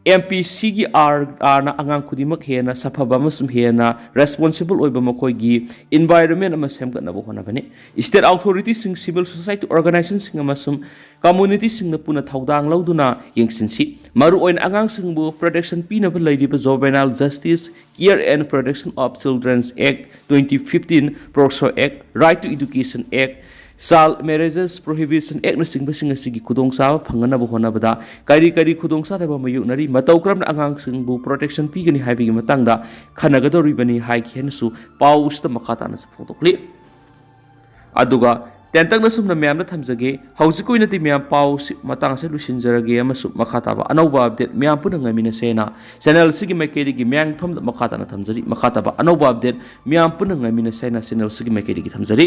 M P C ꯒꯤ R R ꯅ ꯑꯉꯥꯡ ꯈꯨꯗꯤꯡꯃꯛ ꯍꯦꯟꯅ ꯁꯥꯐꯕ ꯑꯃꯁꯨꯡ ꯍꯦꯟꯅ ꯔꯦꯁꯄꯣꯟꯁꯤꯕꯜ ꯑꯣꯏꯕ ꯃꯈꯣꯏꯒꯤ ꯏꯟꯚꯥꯏꯔꯣꯟꯃꯦꯟ ꯑꯃ ꯁꯦꯝꯒꯠꯅꯕ ꯍꯣꯠꯅꯕꯅꯤ꯫ ꯁ꯭ꯇꯦꯠ ꯑꯣꯊꯣꯔꯤꯇꯤꯁꯤꯡ, ꯁꯤꯚꯤꯜ ꯁꯣꯁꯥꯏꯇꯤ ꯑꯣꯔꯒꯅꯥꯏꯖꯦꯁꯟꯁꯤꯡ ꯑꯃꯁꯨꯡ ꯀꯝꯃꯨꯅꯤꯇꯤꯁꯤꯡꯅ ꯄꯨꯟꯅ ꯊꯧꯗꯥꯡ ꯂꯧꯗꯨꯅ ꯌꯦꯡꯁꯤꯟꯁꯤ꯫ ꯃꯔꯨꯑꯣꯏꯅ ꯑꯉꯥꯡꯁꯤꯡꯕꯨ ꯄ꯭ꯔꯣꯇꯦꯛꯁꯟ ꯄꯤꯅꯕ ꯂꯩꯔꯤꯕ Juvenile Justice, Care and Protection of Children's Act twenty fifteen, POCSO Act, Right to Education Act, Child Marriages Prohibition Actꯅꯆꯤꯡꯕꯁꯤꯡ ꯑꯁꯤꯒꯤ ꯈꯨꯗꯣꯡꯆꯥꯕ ꯐꯪꯅꯅꯕ ꯍꯣꯠꯅꯕꯗ ꯀꯔꯤ ꯀꯔꯤ ꯈꯨꯗꯣꯡꯆꯥꯗꯕ ꯃꯥꯌꯣꯛꯅꯔꯤ, ꯃꯇꯧ ꯀꯔꯝꯅ ꯑꯉꯥꯡꯁꯤꯡꯕꯨ ꯄ꯭ꯔꯣꯇꯦꯛꯁꯟ ꯄꯤꯒꯅꯤ ꯍꯥꯏꯕꯒꯤ ꯃꯇꯥꯡꯗ ꯈꯟꯅꯒꯗꯧꯔꯤꯕꯅꯤ ꯍꯥꯏꯈꯤ ꯍꯥꯏꯅꯁꯨ ꯄꯥꯎ ꯑꯁꯤꯗ ꯃꯈꯥ ꯇꯥꯅꯁꯨ ꯐꯣꯡꯗꯣꯛꯂꯤ꯫ ꯑꯗꯨꯒ ꯇꯦꯟꯇꯛꯅ ꯁꯨꯝꯅ ꯃꯌꯥꯝꯗ ꯊꯝꯖꯒꯦ꯫ ꯍꯧꯖꯤꯛꯀꯤ ꯑꯣꯏꯅꯗꯤ ꯃꯌꯥꯝ ꯄꯥꯎꯁꯤ ꯃꯇꯥꯡꯁꯦ ꯂꯣꯏꯁꯤꯟꯖꯔꯒꯦ, ꯑꯃꯁꯨꯡ ꯃꯈꯥ ꯇꯥꯕ ꯑꯅꯧꯕ update ꯃꯌꯥꯝ ꯄꯨꯟꯅ ꯉꯥꯏꯃꯤꯟꯅꯁꯦꯅ channel ꯑꯁꯤꯒꯤ ꯃꯥꯏꯀꯩꯗꯒꯤ ꯃꯌꯥꯝꯒꯤ ꯃꯐꯝꯗ ꯃꯈꯥ ꯇꯥꯅ ꯊꯝꯖꯔꯤ꯫ ꯃꯈꯥ ꯇꯥꯕ ꯑꯅꯧꯕ update ꯃꯌꯥꯝ ꯄꯨꯟꯅ ꯉꯥꯏꯃꯤꯟꯅꯁꯦꯅ channel ꯑꯁꯤꯒꯤ ꯃꯥꯏꯀꯩꯗꯒꯤ ꯊꯝꯖꯔꯤ꯫